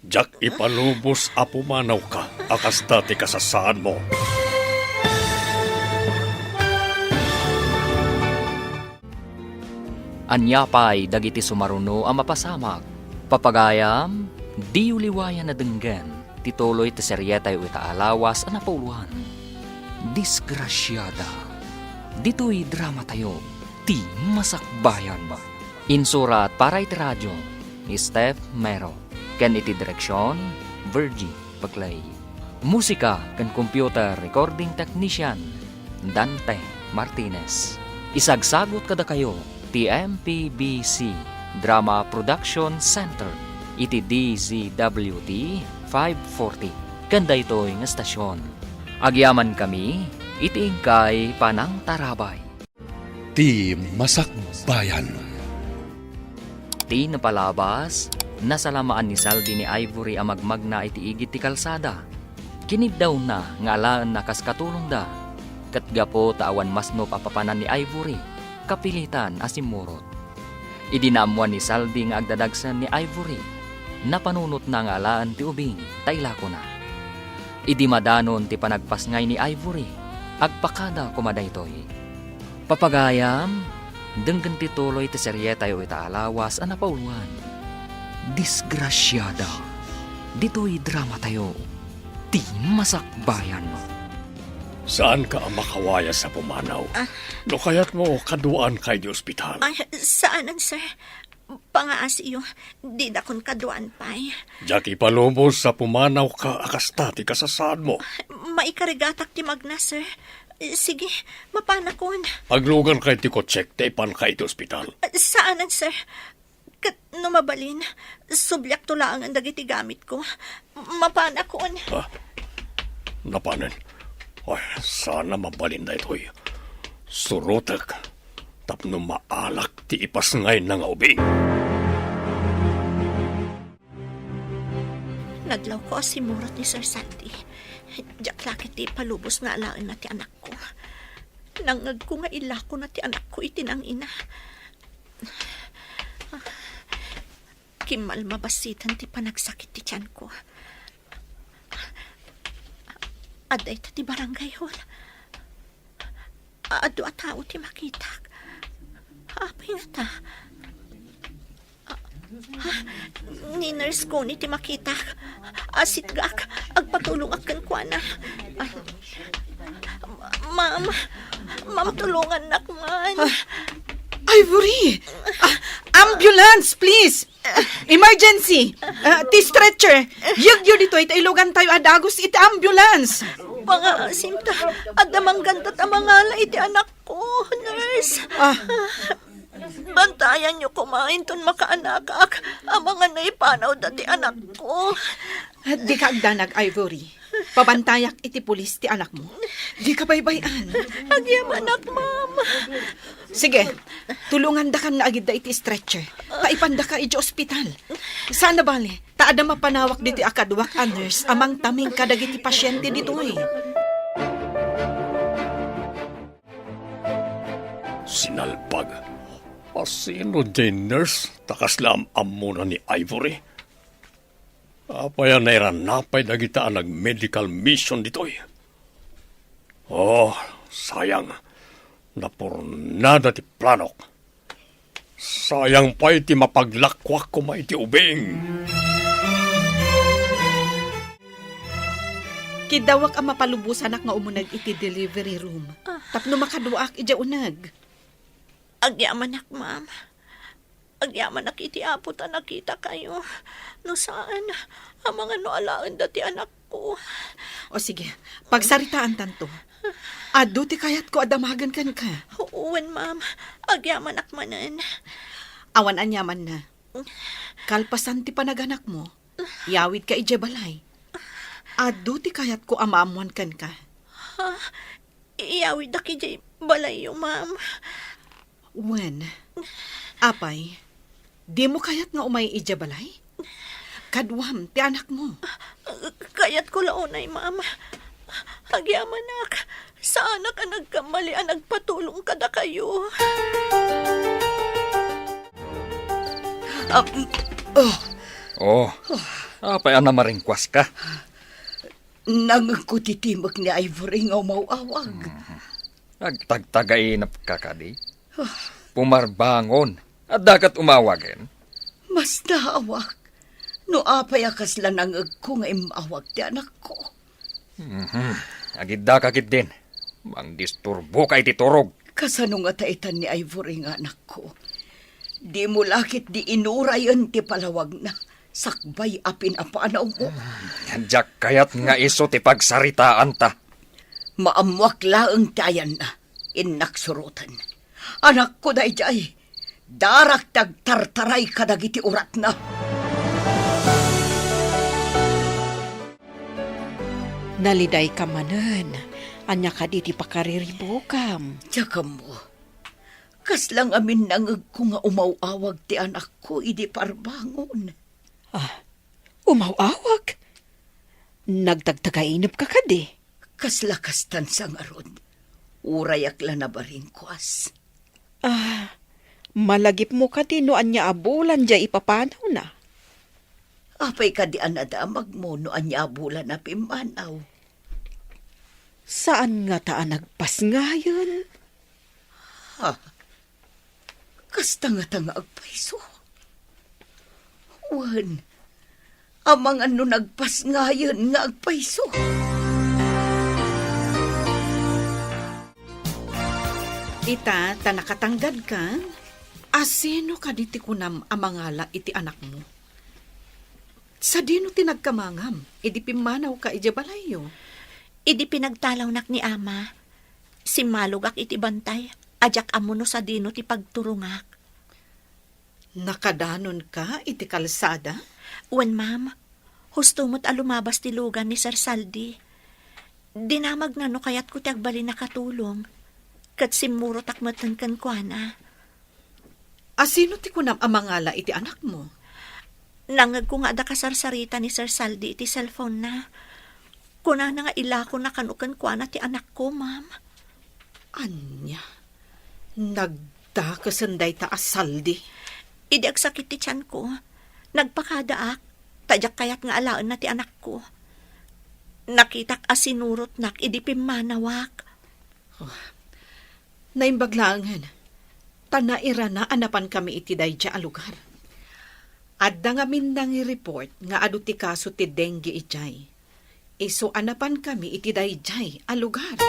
Diak ipalubos a pumanawka a kasta ti kasasaadmo. Ania pay dagiti sumaruno a mapasamak? Papagayam, diyo liwayan a denggen ti tuloy ti serietayo ita a lawas a napauloan. Disgrasiada. Ditoy dramatayo, ti masakbayan. Insurat para iti radio ni Steph Mero, ken iti direksion, Virgie Paclay. Musika ken computer recording technician, Dante Martinez. Isagsagut kadakayo ti M P B C Drama Production Center iti D Z W T five forty ken daytoy nga estasion. Agyamankami iti inkay panangtarabay. Ti masakbayan. Ti napalabas, nasalamaan ni Saldi ni Ivory a magmagna iti igid ti kalsada. Kiniddawna nga alaenna kas katulongda, ket gapu ta awan masnop a papanan ni Ivory, kapilitan a simmurot. Idi naammoan ni Saldi nga agdadagsen ni Ivory, napanunotna nga alaen ti ubing ta ilakona. Idi madanon ti panagpasngay ni Ivory, agpakada koma daytoy. Papagayam, denggen ti tuloy ti serietayo ita a lawas a napauloan. Disgrasiada. Ditoy dramatayo, ti masakbayan. Saanka a makawayas a pumanaw. Ah. No kayatmo, kaduaanka iti ospital. Ay, saanen, sir. Pangaasiyo, didakon kaduaan pay. Diak ipalubos a pumanawka a kasta ti kasasaadmo. Maikarigatak ti magna, sir. Sige, mapanakon. Aglugarka iti kotsek ta ipanka iti ospital. Saanen, sir. Ket no mabalin, subliakto laengen dagiti gamitko. Mapanakon. Ah, napanen. Ay, saan a mabalin daytoy. Surotek tapno maalak ti ipasngayna nga ubing. Nadlawko a simmurot ni Sir Santi. Diak la ketdi ipalubos nga alaenna ti anakko. Nangngegko nga ilakona ti anakko iti nangina. Kimmalmabassiten ti panagsakit ti tianko. Adda ita ti barangay hall. Adu a tao ti makitak. Apay ngata? Ah, ni nurse Connie ti makitak. Asitgak, agpatulongak kenkuana. Ah, ma'am, ma'am, tulongannak man. Ah, Ivory! Ah, ambulance, please! Emergency! Ah, ti stretcher! Yegyo ditoy ta ilugantayo a dagus iti ambulance! Pangaasim ta, adda manggandat a mangala iti anakko, nurse. Ah. Bantayanyo koma inton makaanakak, amangan no ipanawda ti anakko. Dika agdanag, Ivory. Pabantayak iti pulis ti anakmo. Dika baybay-an. Agyamanak, ma'am. Sige, tulongandakan nga agidda iti stretcher. Paipandaka iti ospital. Saan a bale, ta adda mapanawak ditoy a kaduak a nurse a mangtaming kadagiti pasiente ditoy. Sinalbag. Asino diay nurse ta kasla am-ammona ni Ivory? Apay a nairanapay dagita a nag-medical mission ditoy? Oh, sayang. Napurnada ti planok. Sayang pay ti mapaglakuak koma iti ubing. Kiddawak a mapalubosanak nga umuneg iti delivery room. Ah. Tapno makaduaak idiay uneg. Agyamanak, ma'am. Agyamanak iti Apo ta nakitakayo. No saan, amangan no alaenda ti anakko. O sige, pagsaritaantanto. Adu ti kayatko a damagen kenka. Wen, ma'am. Agyamanak manen. Awan aniamanna. Kalpasan ti panaganakmo, iyawidka idiay balay. Adu ti kayatko a maammoan kenka. Ha? Iyawidak idiay balayyo, ma'am. Wen, apay, dimo kayat nga umay idiay balay? Kaduam ti anakmo. Kayatko la unay, ma'am. Agyamanak, saanak a nagkamali a nagpatulong kadakayo. Ah, mm, oh. Oh, apay a namaringkuaska? Nangngegko ti timek ni Ivory nga umaw-awag. Mhm. Agtagtagainepka kadi? Ah. Pumarbangon. Adda ket umawagen? Mas naawak no apay a kasla nangngegko nga immawag ti anakko. Mhm. Agiddaka ketdin. Mangdisturboka iti turog. Kasano ngata itan ni Ivory nga anakko? Dimo la ketdi inurayen ti palawagna sakbay a pinapanawmo. Diak kayat nga isu ti pagsaritaanta. Maammoak laeng ti ayanna. Innak suroten. Anakko daydiay. Darak ti agtartaray kadagiti uratna. Nalidayka manen. Ania kadi ti pakariribukam? Diak ammo. Kasla ngamin nangngegko nga umaw-awag ti anakko idi parbangon. Ah, umaw-awag? Nagtagtagainepka kadi? Kasla kastan sa ngarud. Urayak la nabaringkuas. Ah, malagipmo kadi no ania a bulan diay ipapanawna? Apay kadi a nadamagmo no ania a bulan a pimmanaw? Saan ngata a nagpasngayen? Ha? Kasta ngata nga agpayso? Wen, amangan no nagpasngayen nga agpayso. Ita, ta nakatanggadkan, asino kadi ti kunam a mangala iti anakmo? Sadino ti nagkamangam idi pimmanawka idiay balayyo? Idi pinagtalawnak ni Ama, simmalogak iti bantay a diak ammo no sadino ti pagturongak. Nakadanonka iti kalsada? Wen, ma'am. Husto met a lumabas ti lugan ni Sir Saldi. Dinamagna no kayatko ti agbalin a katulong, ket simmurotak metten kenkuana. Asino ti kunam a mangala iti anakmo? Nangngegko nga adda kasarsarita ni Sir Saldi iti cellphone-na. Kunana nga ilakona kano kenkuana ti anakko, ma'am. Ania? Nagdakesen dayta a saldi? Idi agsakit ti tianko, nagpakadaak, ta diak kayat nga alaenna ti anakko. Nakitak a sinurotnak idi pimmanawak. Oh, naimbag laengen, ta nairana a napankami iti daydiay a lugar. Adda ngamin nangi-report nga adu ti kaso ti dengue idiay. Isu a napankami iti daydiay a lugar.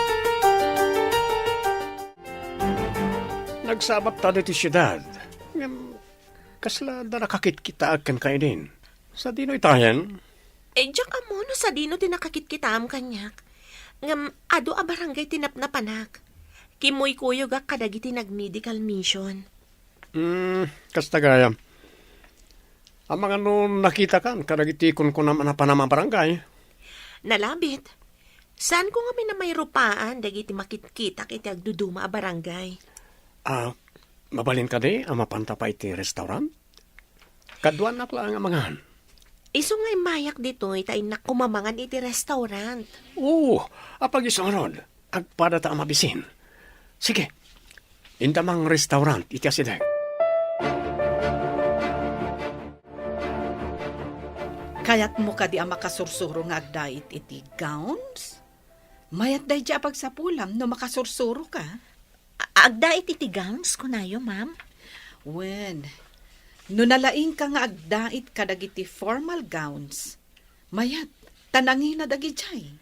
Nagsabat ta ditoy siudad. Ngem, kasla adda nakakitkitaak kenka idin. Sadino itayen? Eh, diak ammo no sadino ti nakakitkitaam kaniak. Ngem adu a barangay ti napnapanak. Kimuykuyogak kadagiti nag-medical mission. Hmm, kasta gayam. Amangan no nakitakan kadagiti kunkunam a napanam a barangay? Nalabit. Saanko ngamin a mairupaan dagiti makitkitak iti agduduma a barangay. Ah, mabalin kadi a mapanta pay iti restaurant? Kaduanak laeng a mangan. Isu nga immayak ditoy ta innak koma mangan iti restaurant. Oo, apag isu ngarud. Agpadata a mabisin. Sige, inta mangrestaurant iti asideg. Kayatmo kadi a makasursuro nga agdait iti gowns? Mayat daydiay a pagsapulam no makasursuroka. A-, agdait iti gowns, kunayo, ma'am? Wen, no nalaingka nga agdait kadagiti formal gowns, mayat ta nangina dagidiay.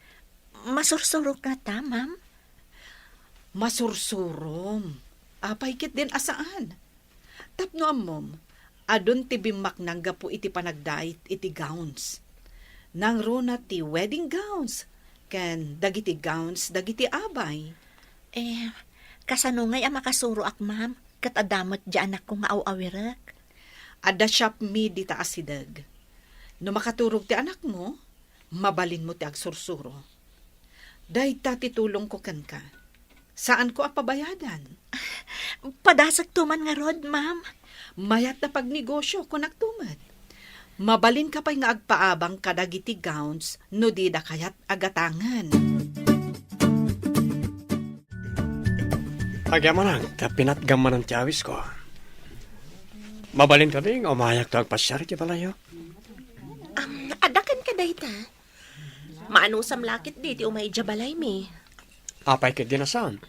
Masursuroka ta, ma'am? Masursurom. Apay ketdin a saan? Tapno ammom, adun ti bimmaknang gapu iti panagdait iti gowns. Nangruna ti wedding gowns ken dagiti gowns dagiti abay. Eh, kasano ngay a makasuroak, ma'am? Ket adda met diay anakko nga aw-awirek. Adda shop mi dita asideg. No makaturog ti anakmo, mabalinmo ti agsursuro. Dayta ti tulongko kenka. Saanko a pabayadan. Padasakto man ngarud, ma'am. Mayat a pagnegosio, kunakto met. Mabalinka pay nga agpaabang kadagiti gowns no dida kayat a gatangen. Agyamanak, ta pinatgam manen ti awisko. Mabalin kadi nga umayakto agpasiar iti balayyo? Am, adda kenka dayta? Maanusam la ketdi ti umay idiay balaymi. Apay ketdin a saan?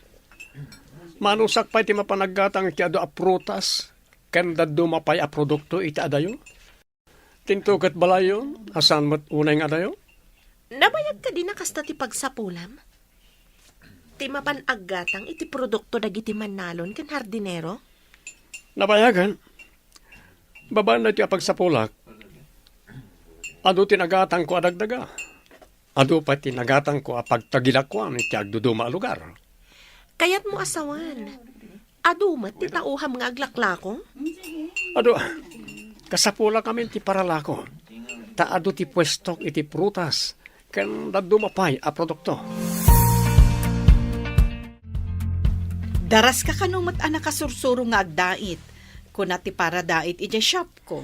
Maanusak pay ti mapan aggatang iti adu a prutas ken dadduma pay a produkto iti adayo? Dinto ket balayyo a saan met unay nga adayo? Nabayag kadi a kasta ti pagsapulam? Ti mapan aggatang iti produkto dagiti mannalon ken hardinero? Nabayagen. Babaen daytoy a pagsapulak, adu ti nagatangko a dagdaga. Adu pay ti nagatangko a pagtagilakoan iti agduduma a lugar. Kayatmo a sawen, adu met ti tauham nga aglaklako? Adu, kasapulak amin ti paralako. Ta adu ti puestok iti prutas, ken dadduma pay a produkto. Daraska kano met a nakasursuro nga agdait, kuna ti paradait idiay shopko.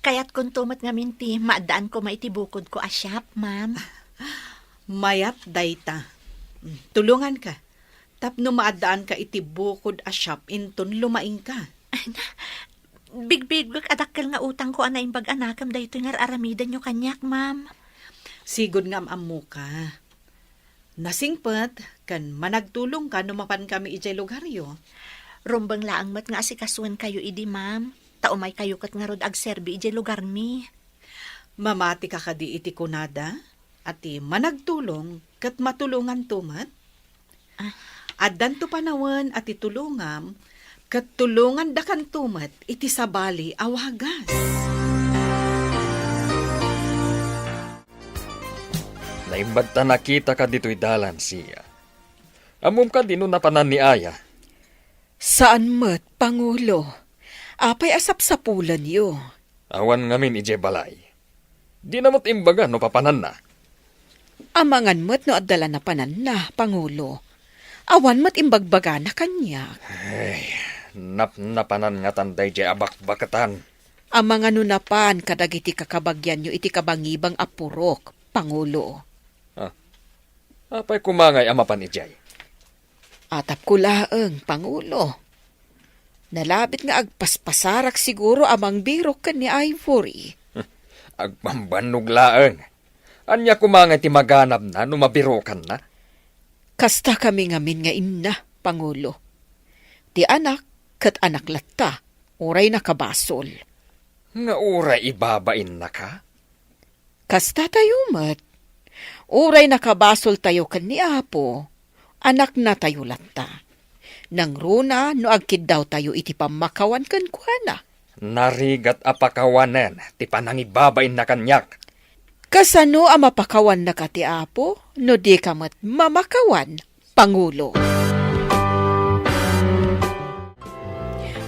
Kayatkonto met ngamin ti maaddaan koma iti bukodko a shop, ma'am. Mayat dayta. Mm, tulonganka. Tapno maaddaanka iti bukod a shop inton lumaingka. Bigbigbek a dakkel nga utangko a naimbag a nakem daytoy nga ar-aramidenyo kaniak, ma'am. Sigud nga am-ammoka. Nasingpet ken managtulongka no mapankami idiay lugaryo. Rumbeng laeng met nga asikasoenkayo idi, ma'am, ta umaykayo ket ngarud agserbi idiay lugarmi. Mamatika kadi iti kunada a ti managtulong ket matulonganto met? Ah. Addanto panawen a ti tulongam ket tulongandakanto met iti sabali a wagas. Naimbag ta nakitaka ditoy dalan, Sia. Ammom kadi no napanan ni Aya? Saan met, Pangulo. Apay a sapsapulenyo? Awan ngamin idiay balay. Dina met imbaga no papananna. Amangan met no adda la napananna, Pangulo. Awan met imbagbagana kaniak. Ay, napnapanan ngatan daydiay a bakbaketan. Amangan no napan kadagiti kakabagianyo iti kabangibang a purok, Pangulo. Apay koma ngay a mapan idiay? Atapko laeng, Pangulo. Nalabit nga agpaspasarak siguro a mangbirok ken ni Ivory. Agbambannog laeng. Ania koma ngay ti maganabna no mabirokanna? Kasta kami ngamin nga inna, Pangulo. Ti anak ket anak latta, uray nakabasol. Nga uray ibabainnaka? Kasta tayo met. Uray nakabasoltayo ken ni Apo, anaknatayo latta. Nangruna no agkiddawtayo iti pammakawan kenkuana. Narigat a pakawanen ti panangibabainna kaniak. Kasano a mapakawannaka ti Apo no dika met mamakawan, Pangulo?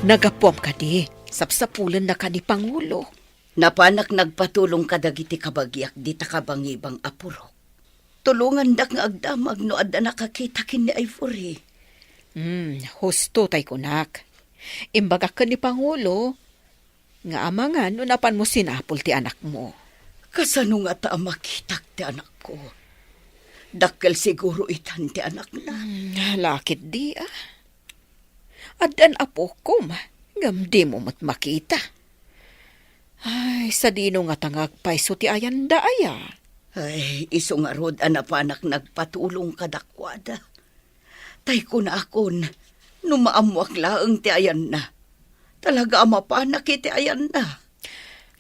Nagapuam kadi, sapsapulennaka ni Pangulo. Napanak nagpatulong kadagiti kabagiak dita kabangibang a purok. Tulongandak nga agdamag no adda nakakita ken ni Ivory. Hmm, husto tay kunak. Imbagak ken ni Pangulo nga amangan no napanmo sinapul ti anakmo. Kasano ngata a makitak ti anakko? Dakkel siguro itan ti anakna. Hmm, lakit di, ah. Addan apokom, ngem dimo met makita. Ay, sadino ngata nga agpayso ti ayanda aya? Ay, isu ngarud a napanak nagpatulong kadakuada. Tay kunakon, no maammoak laeng ti ayanna, talaga a mapanak iti ayanna.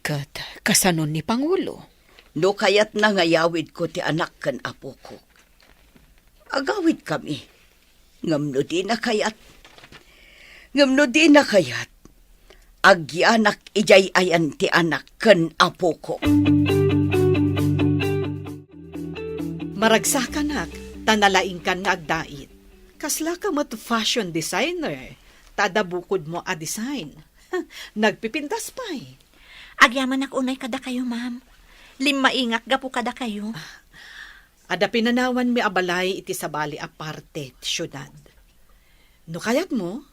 Ket kasano ni Pangulo? No kayatna nga yawidko ti anak ken apoko, agawidkami. Ngem no dina kayat, ngem no dina kayat, agyanak idiay ayan ti anak ken apoko. Maragsakanak, ta nalaingkan nga agdait. Kaslaka met fashion designer, ta adda bukodmo a design. Nagpipintas pay. Agyamanak unay kadakayo, ma'am. Limmaingak gapu kadakayo. Adda pinanawanmi a balay iti sabali a parte ti siudad. No kayatmo,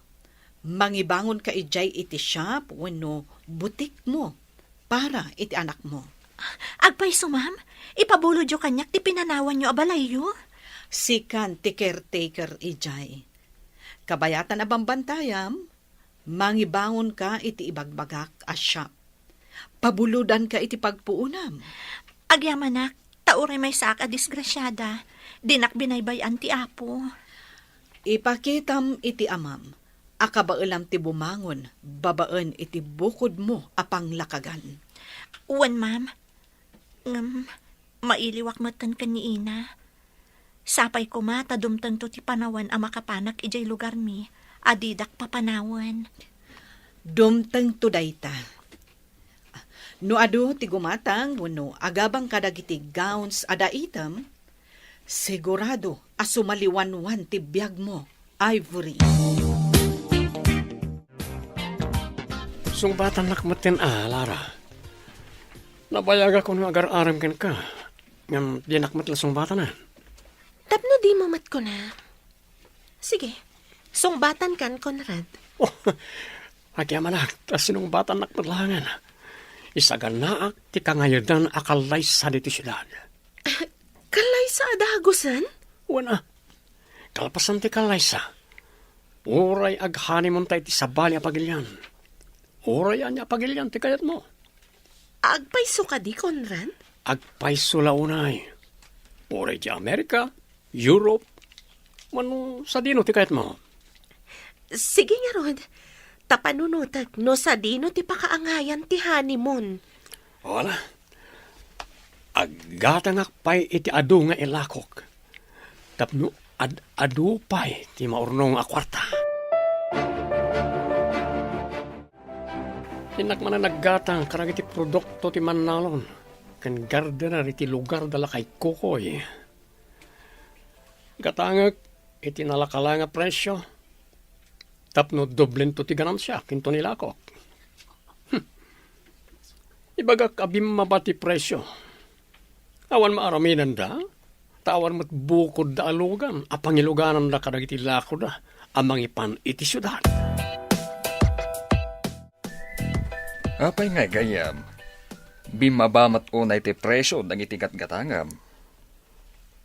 mangibangonka idiay iti shop wenno butikmo para iti anakmo. Agpayso, ma'am. Ipabulodyo kaniak ti pinanawanyo a balayyo. Sikan ti caretaker idiay. Kabayatan a bambantayam, mangibangonka iti ibagbagak a shop. Pabulodanka iti pagpuonam. Agyamanak, ta uray maysaak a disgrasiada, dinak binaybay-an ti Apo. Ipakitam iti amam a kabaelam ti bumangon babaen iti bukodmo a panglakagan. Wen, ma'am. Ngem, mailiwak metten ken ni Ina. Sapay koma ta dumtengto ti panawen a makapanak idiay lugarmi a didak papanawen. Dumtengto dayta. No adu ti gumatang wenno agabang kadagiti gowns a daitem, sigurado a sumaliwanwan ti biagmo, Ivory. Sungbatannak metten a, Lara. Nabayagak no agar-arem kenka, ngem dinak met la sungbatanan. Tapno dimo met kuna. Sige, sungbatankan, Conrad. Oh, agyamanak, ta sinungbatannak met laengen. Isaganaak ti kangayedan a kallaysa ditoy siudad. Kallaysa a dagusen? Wen a, kalpasan ti kallaysa. Uray aghanimunta iti sabali a pagilian. Uray ania a pagilian ti kayatmo. Agpayso kadi, Conrad? Agpayso la unay. Uray ti Amerika, Europe, wenno sadino ti kayatmo. Sige ngarud, ta panunotek no sadino ti pakaangayan ti honeymoon. Wala. Aggatangak pay iti adu nga ilakok. Tapno ad-adu pay ti maurnong a kuarta. Innak manen naggatang kadagiti produkto ti mannalon ken gardener iti lugar da lakay Kokoy. Gatangek iti nalakala nga presio tapno doblento ti ganansiak inton ilakok. Hmm. Ibagak a bimmaba ti presio. Awan maaramidenda, ta awan met bukodda a lugan a pangilugananda kadagiti lakoda a mangipan iti siudad. Apay nga gayyem? Bimmaba met unay ti presio dagiti gatgatangem.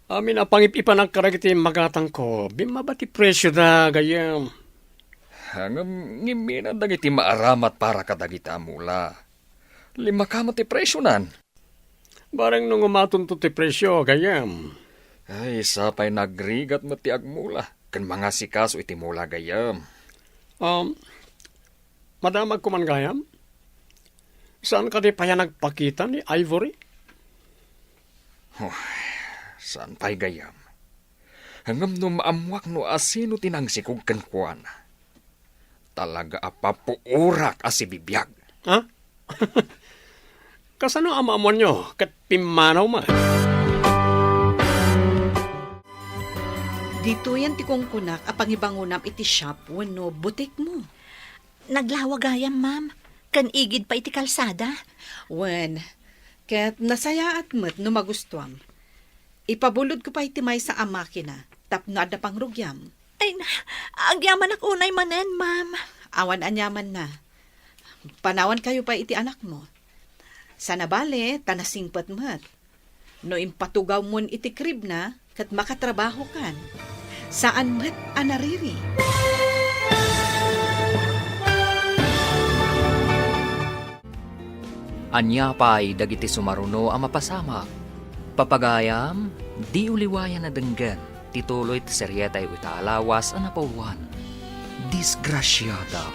Amin a pangip-ipanak kadagiti magatangko, bimmaba ti presioda, gayyem. Ngem ngimminat dagiti maaramat para kadagiti a mula. Limaka met ti presionan. Bareng no ngumatonto ti presio, gayyem. Ay, sapay nagrigat met ti agmula ken mangasikaso iti mula, gayyem. Um, madamag ko man, gayyem? Saan kadi pay a nagpakita ni Ivory? Huh, saan pay, gayyem? Ngem no maammuak no asino ti nangsikog kenkuana, talaga a papuorak a sibibiag. Ha? Kasano a maammoanyo ket pimmanaw met? Ditoyen ti kunkunak a pangibangonam iti shop wenno butikmo. Naglawa gayam, ma'am, ken igid pay iti kalsada. Wen, ket nasayaat met no magustuam. Ipabulodko pay ti maysa a makina tapno adda pangrugiam. Ay, na, agyamanak unay manen, ma'am. Awan aniamanna. Panawankayo pay iti anakmo. Sana bale, ta nasingpet met. No impatugawmon iti kribna, ket makatrabahokan. Saan met a nariri. Ania pay dagiti sumaruno a mapasamak? Papagayam, diyo liwayan a denggen ti tuloy ti serietayo ita a lawas a napauluan, Disgrasiada.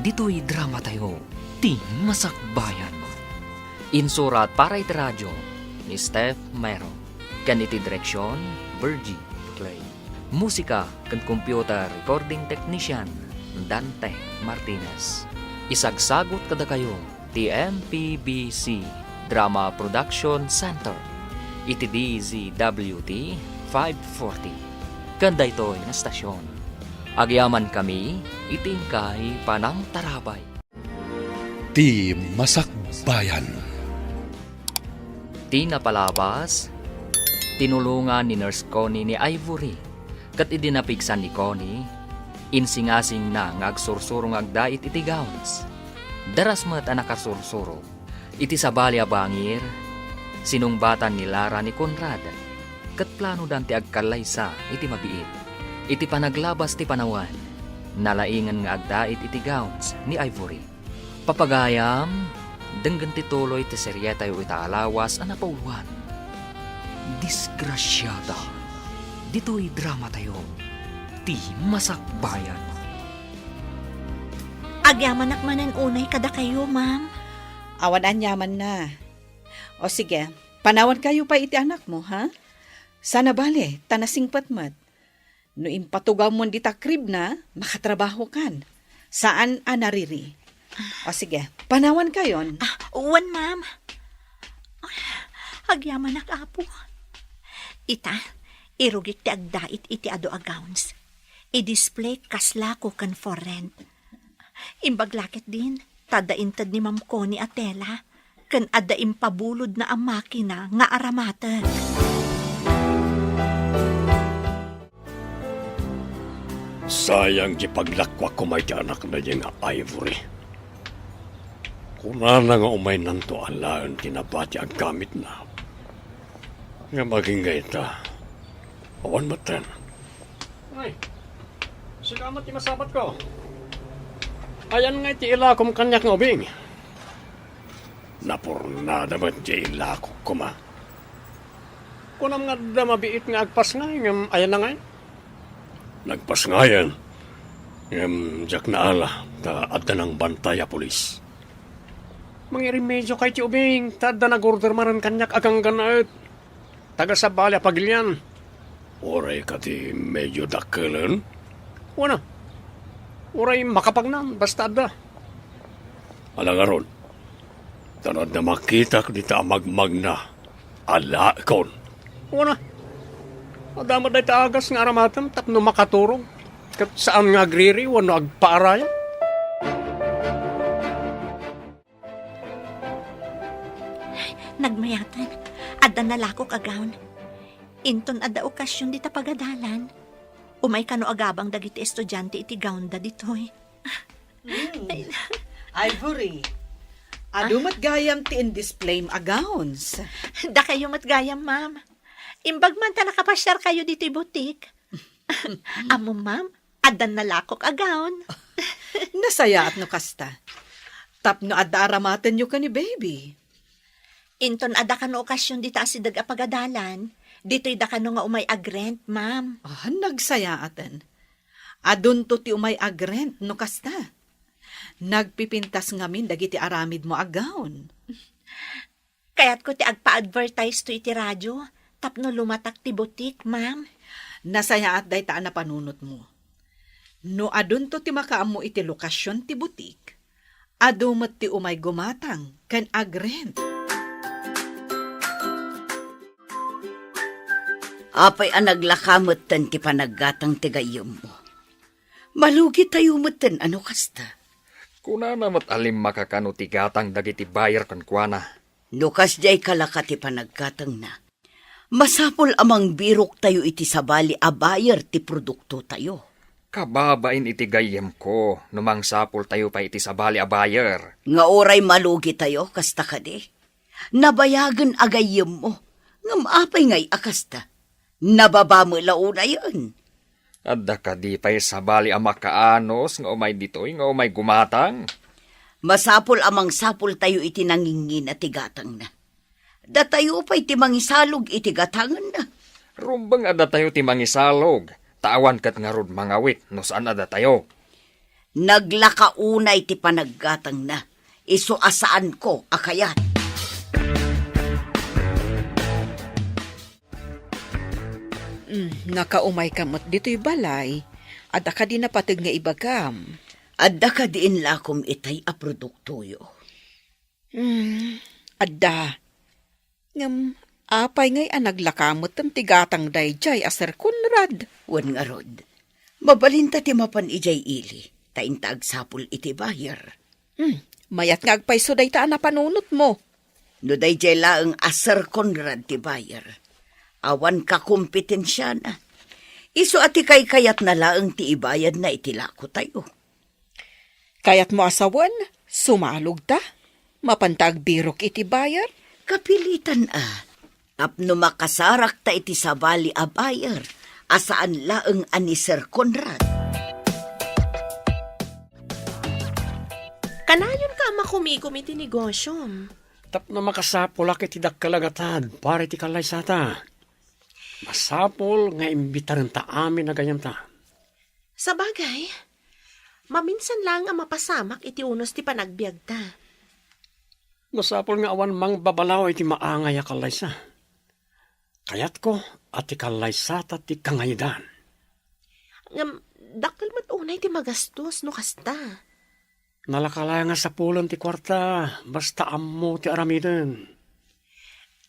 Ditoy dramatayo, ti Masakbayan. Insurat para iti radio ni Steph Mero, ken iti direksion, Virgie Clay. Musika ken computer recording technician, Dante Martinez. Isagsagut kadakayo ti M P B C Drama Production Center iti D Z W T five forty. Ken daytoy nga stasyon, agyamankami iti inkay panangtarabay. Ti Masakbayan. Ti napalabas, tinulongan ni Nurse Connie ni Ivory, ket idi napigsa ni Connie, insingasingna nga agsursuro nga agdait iti gowns. Daras met a nakasursuro. Iti sabali a bangir, sinungbatan ni Lara ni Conrad, ket planodan ti agkallaysa iti mabiit. Iti panaglabas ti panawen, nalaingen nga agdait iti gowns ni Ivory. Papagayam, denggen ti tuloy ti serietayo ita a lawas a napauluan, Disgrasiada. Ditoy dramatayo, ti Masakbayan. Agyamanak manen unay kadakayo, ma'am. Awan aniamanna. O sige, panawankayo pay iti anakmo, ha? Sana bale, ta nasingpet met. No impatugawmon dita kribna, makatrabahokan. Saan a nariri. O sige, panawankayon. Ah, wen, ma'am. Agyamanak, Apo. Ita, irugik ti agdait iti adu a gowns. I-display kas lako ken for rent. Imbag la ketdin, ta adda inted ni Ma'am Connie a tela, ken adda impabulodna a makina nga aramatek. Sayang ti paglakuak koma iti anakna diay nga Ivory. Kunana nga umaynanto alaen ti nabati a gamitna. Ngem agingga ita, awan metten. Ay, sika met ti masabatko. Ayan ngay ti ilakom kaniak nga ubing? Napurnada met ti ilakok koma. Kunam nga adda mabiit nga agpasngay ngem ayan ngay? Nagpasngayen, ngem diak naala ta adda nangbantay a pulis. Mangirimedyo kay ti ubing ta adda nagorder manen kaniak a ganggannaet. Taga sabali a pagilian. Uray kadi medio dakkelen? Wen a. Uray makapagnan, basta adda. Ala ngarud, ta no adda makitak dita a magmagna, alaekon. Wen a. Adda met dayta agas nga aramatem tapno makaturog, ket saan nga agriri wenno agpaarayat. Nagmayaten, adda nalakok a gown. Inton adda okasion dita pagadalan, umay kano agabang dagiti estudiante iti gownda ditoy. Hmm. Ay. Ivory, adu met gayam ti indisplayem a gowns. Dakayo met gayam, ma'am. Imbag man ta nakapasiarkayo ditoy butik. Ammom, ma'am, addan nalakok a gown. Nasayaat no kasta. Tapno adda aramatenyo ken ni baby. Inton adda kano okasion dita asideg a pagadalan, ditoy da kano nga umay agrent, ma'am. Ah, nagsayaaten. Adunto ti umay agrent no kasta. Nagpipintas ngamin dagiti aramidmo a gown. Kayatko ti agpa-advertise to iti radio tapno lumatak ti butik, ma'am. Nasayaat dayta a napanunotmo. No adunto ti makaammo iti lokasion ti butik, adu met ti umay gumatang ken agrent. Apay a naglaka metten ti panaggatang ti gayyemmo? Malugitayo metten a no kasta. Kunana met a limmaka kano ti gatang dagiti buyer kenkuana. No kasdiay kalaka ti panaggatangna, masapul a mangbiroktayo iti sabali a buyer ti produktotayo. Kababain iti gayyemko no mangsapultayo pay iti sabali a buyer. Nga uray malugitayo, kasta kadi? Nabayagen a gayyemmo, ngem apay ngay a kasta? Nababa met la unayen. Adda kadi pay sabali a makaanus nga umay ditoy nga umay gumatang? Masapul a mangsapultayo iti nangingina ti gatangna. Datayo pay ti mangisalog iti gatangenna. Rumbeng a datayo ti mangisalog, ta awan ket ngarud mangawit no saan a datayo. Naglaka unay ti panaggatangna, isu a saanko a kayat. Mm, nakaumayka met ditoy balay. Adda kadi napateg nga ibagam? Adda kadi inlakom itay a produktoyo? Mm, adda. Ngem apay ngay a naglaka metten ti gatang daydiay a Sir Conrad? Wen ngarud, mabalinta ti mapan idiay ili, ta inta agsapul iti buyer. Hmm, mayat nga agpayso dayta a napanunotmo. No daydiay laeng a Sir Conrad ti buyer, awan kakompetensiana. Isu a ti kaykayatna laeng ti ibayadna iti lakotayo. Kayatmo a sawen, sumalogta? Mapanta agbirok iti buyer? Kapilitan a. Tapno makasarakta iti sabali a buyer a saan laeng a ni Sir Conrad. Kanayonka a makumikom iti negosyom. Tapno makasapulak iti dakkel a gatad para iti kallaysata. Masapul nga imbitarenta amin a gayyemta. Sabagay, maminsan laeng a mapasamak iti unos ti panagbiagta. Masapul nga awan mangbabalaw iti maangay a kallaysa. Kayatko a ti kallaysata ti kangayedan. Ngem, dakkel met unay ti magastos no kasta. Nalaka laeng a sapulen ti kuarta, basta ammo ti aramiden.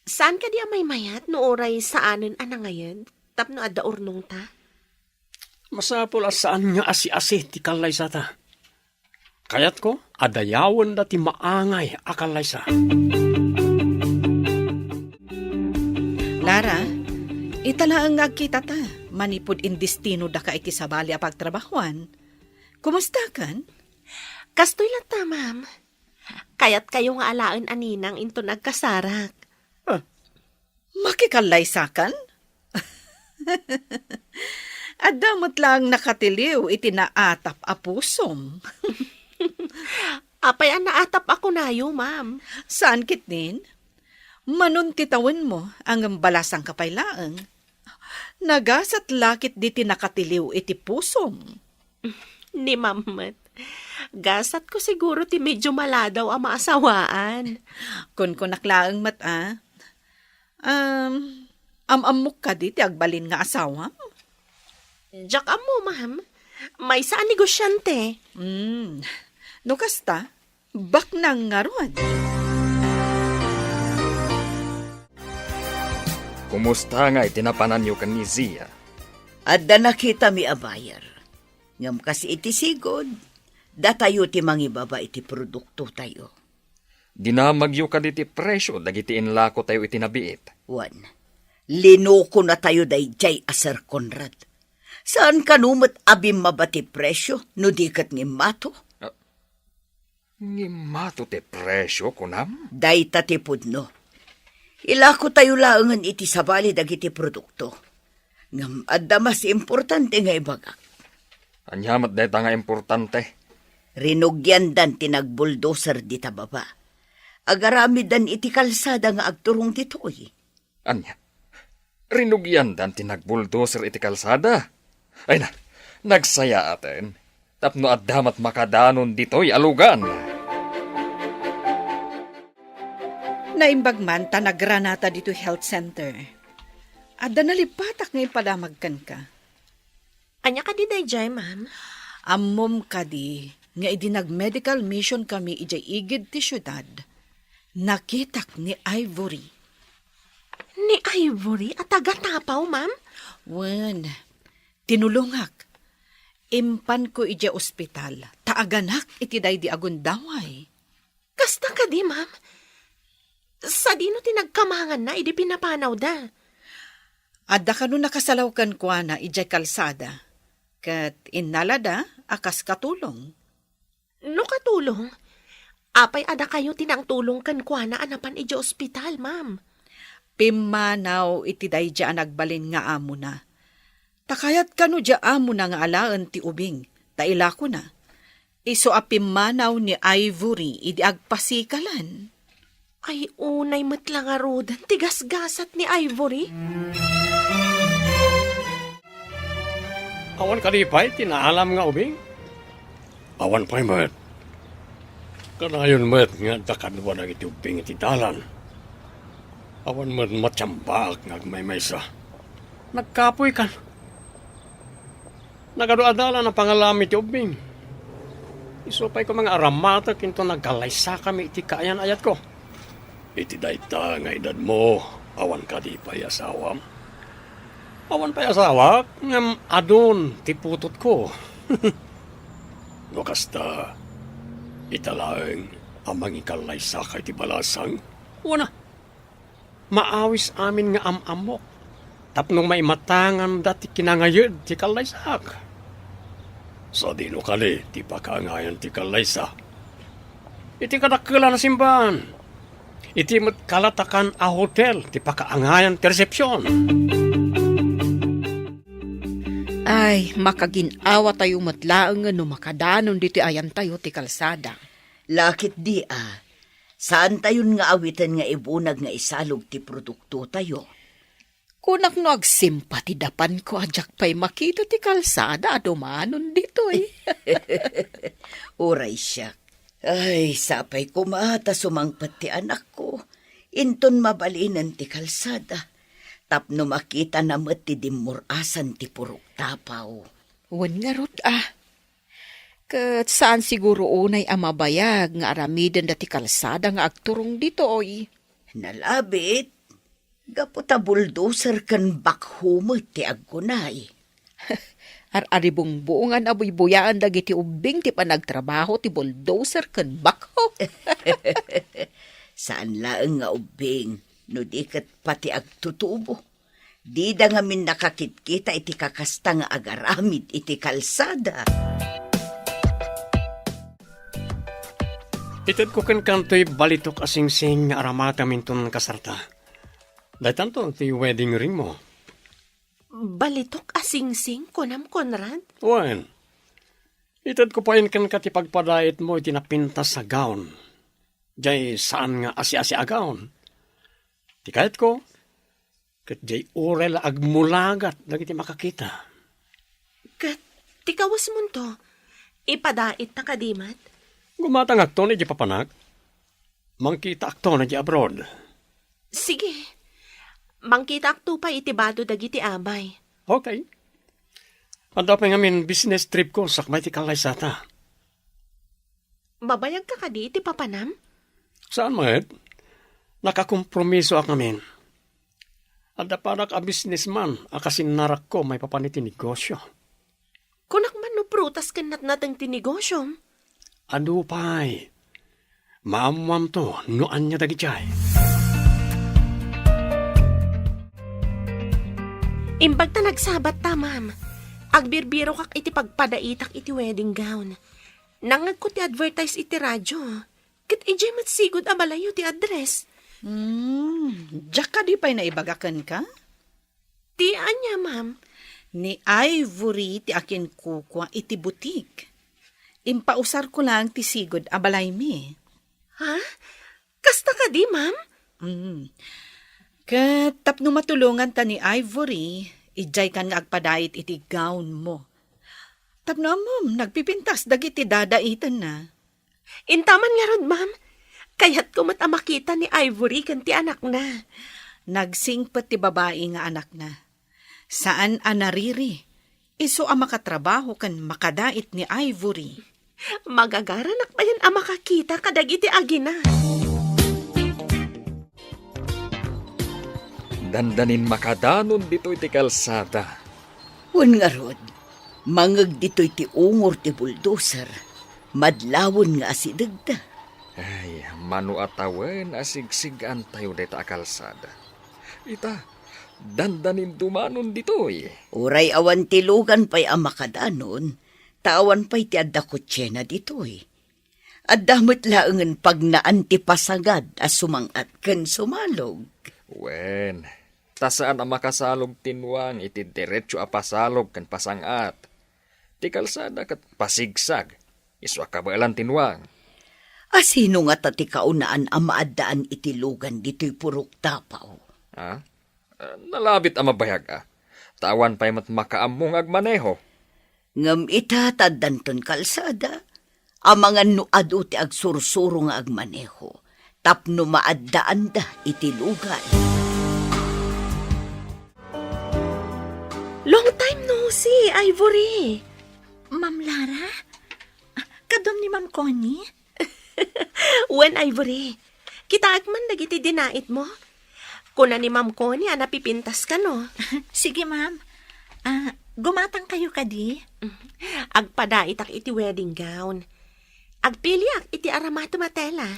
Saan kadi a maymayat no uray saanen a nangayed tapno adda urnongta? Masapul a saan nga asi-asi ti kallaysata. Kayatko a dayawenda ti maangay a kallaysa. Lara, ita laeng nga agkitata manipud indestinodaka iti sabali a pagtrabahuan. Kumustakan? Kastoy latta, ma'am. Kayatkayo nga alaen a ninang inton agkasarak. Ah, makikallaysakan? Adda met laeng nakatiliw iti naatap a pusom. Apay a naatap a kunayo, ma'am? Saan ketdin? Manon ti tawenmo, ngem balasangka pay laeng. Nagasat la ketdi ti nakatiliw iti pusom. Ni ma'am met. Gasatko siguro ti medyo maladaw a maasawaan. Kunkunak laeng met a. Um, am-ammok kadi ti agbalin nga asawam? Diak ammo, ma'am. Maysa a negosyante. Hmm. No kasta, baknang ngarud. Kumusta nga iti napananyo ken ni Zia? Adda nakitami a buyer. Ngem kas iti sigud, datayo ti mangibaba iti produktotayo. Dinamagyo kadi ti presio dagiti inlakotayo iti nabiit? Wen, linukonatayo daydiay a Sir Conrad. Saan kano met a bimmaba ti presio no di ket ngimmato? Ah, ngimmato ti presio, kunam? Dayta ti pudno. Ilakotayo laengen iti sabali dagiti produkto. Ngem adda mas importante nga ibagak. Ania met dayta nga importante? Rinugiandan ti nagbulldozer dita baba. Agaramiddan iti kalsada nga agturong ditoy. Ania? Rinugiandan ti nagbulldozer iti kalsada? Ay na, nagsayaaten. Tapno adda met makadanon ditoy a lugan. Naimbag man ta nagranata ditoy health center. Adda nalippatak nga impadamag kenka. Ania kadi daydiay, ma'am? Ammom kadi nga idi nag-medical mission kami idiay igid ti siudad, nakitak ni Ivory. Ni Ivory a taga Tapaw, ma'am? Wen, tinulongak. Impanko idiay ospital, ta aganak iti daydi a gundaway. Kasta kadi, ma'am? Sadino ti nagkamanganna idi pinapanawda? Adda kano nakasalaw kenkuana idiay kalsada, ket innalada a kas katulong. No katulong, apay a dakayo ti nangtulong kenkuana a napan idiay ospital, ma'am? Pimmanaw iti daydiay a nagbalin nga amona. Ta kayat kano diay amona nga alaen ti ubing, ta ilakona. Isu a pimmanaw ni Ivory idi agpasikalan. Ay, unay met la ngaruden ti gasgasat ni Ivory. Awan kadi pay ti naalam nga ubing? Awan pay met. Kanayon met nga adda kadua dagiti ubbing iti dalan. Awan met matiambaak nga agmaymaysa. Nagkapuy kan. Nagadu a dalan a pangalam iti ubbing. Isu pay koma nga aramatek inton nagkallaysakami iti kaayan-ayatko. Iti dayta nga edadmo, awan kadi pay asawam? Awan pay asawak, ngem adun ti putotko. No kasta, ita laeng a mangikallaysaka iti balasang? Wen a, maawis amin nga am-ammok tapno maimatanganda ti kinangayed ti kallaysaak. Sadino kadi ti pakaangayan ti kallaysa? Iti kadakkelan a simbahan. Iti met kalatakan a hotel ti pakaangayan ti resepsion. Ay, makagin-awatayo met laeng no makadanon ditoy ayantayo ti kalsada. Lakit di a, saantayon nga awiten nga ibunag nga isalog ti produktotayo. Kunak no agsimpa ti dapanko a diak pay makita ti kalsada a dumanon ditoy. Uray siak. Ay, sapay koma ta sumangpet ti anakko. Inton mabalinen ti kalsada. Tapno makitana met ti dimmur-asan ti purok Tapaw. Wen ngarud a. Ket saan siguro unay a mabayag nga aramidenda ti kalsada nga agturong ditoy. Nalabit, gapu ta bulldozer ken backhoe met ti agkunay. Ar-aribungbungan a buybuyaen dagiti ubbing ti panagtrabaho ti bulldozer ken backhoe. Saan laeng nga ubbing, no di ket pati agtutubo. Dida ngamin nakakitkita iti kakasta nga agaramid iti kalsada. Itedko kenkantoy balitok a singsing nga aramatem inton kasarta. Daytanto ti wedding ringmo. Balitok a singsing, kunam, Conrad? Wen. Itedko payen kenka ti pagpadaitmo iti napintas a gown. Jay saan nga asi-asi a gown. Ti kayatko, ket jay uray la agmulagat dagiti makakita. Ket ti kawesmonto, ipadaitta kadi met? Gumatangakto idiay papanak. Mangkitaakto idiay abroad. Sige. Mangkitaakto pay iti bado dagiti amay. Okay. Adda pay ngamin business tripko sakbay ti kallaysata. Mabayagka kadi iti papanam? Saan met? Nakakompromisoak ngamin. Adda panak a businessman a kasinnarakko maipapan iti negosio. Kunak man no prutas ken natnateng ti negosyom? Adu pay. Maammoamto no ania dagitiay. Imbag ta nagsabatta, ma'am. Agbirbirokak iti pagpadaitak iti wedding gown. Nangngegko ti advertise iti radio. Ket idiay met sigud a balayyo ti address. Hmm, diak kadi pay naibaga kenka? Ti ania, ma'am? Ni Ivory ti akinkukua iti butik. Impausarko laeng ti sigud a balaymi. Ha? Kasta kadi, ma'am? Mm. Ket tapno matulonganta ni Ivory, idiaykan nga agpadait iti gown mo. Tapno ammom, nagpipintas dagiti dadaitenna. Intaman ngarud, ma'am. Kayatko met a makita ni Ivory ken ti anakna. Nagsingpet ti babai nga anakna. Saan a nariri, isu a makatrabaho ken makadait ni Ivory. Magagaranak payen a makakita kadagiti agina. Dandanin makadanon ditoy ti kalsada. Wen ngarud, mangeg ditoy ti ungor ti bulldozer, madlawen nga asidegda. Ay, mano a tawen a sigsig-antayo dayta a kalsada. Ita, dandanin dumanon ditoy. Uray awan ti lugan pay a makadanon, ta awan pay ti adda kotsena ditoy. Adda met laengen pagnaan ti pasangad a sumang-at ken sumalog. Wen, ta saan a makasalog ti nuang iti diretso a pasalog ken pasang-at. Ti kalsada ket pasigsag, isu a kabaelan ti nuang. A sino ngata ti kaunaan a maaddaan iti lugan ditoy purok tapaw? Ha? Ah, nalabit a mabayag a. Ta awan pay met makaammo nga agmaneho. Ngem ita ta addanton kalsada, amangan no adu ti agsursuro nga agmaneho, tapno maaddaanda iti lugan. Long time no see, Ivory. Ma'am Lara? Ah, kaduam ni Ma'am Connie? Wen, Ivory. Kitaek man dagiti dinaitmo. Kuna ni Ma'am Connie a napipintas kano. Sige, ma'am. Ah, gumatang kayo kadi? Agpadaitak iti wedding gown. Agpiliak iti aramatem a tela.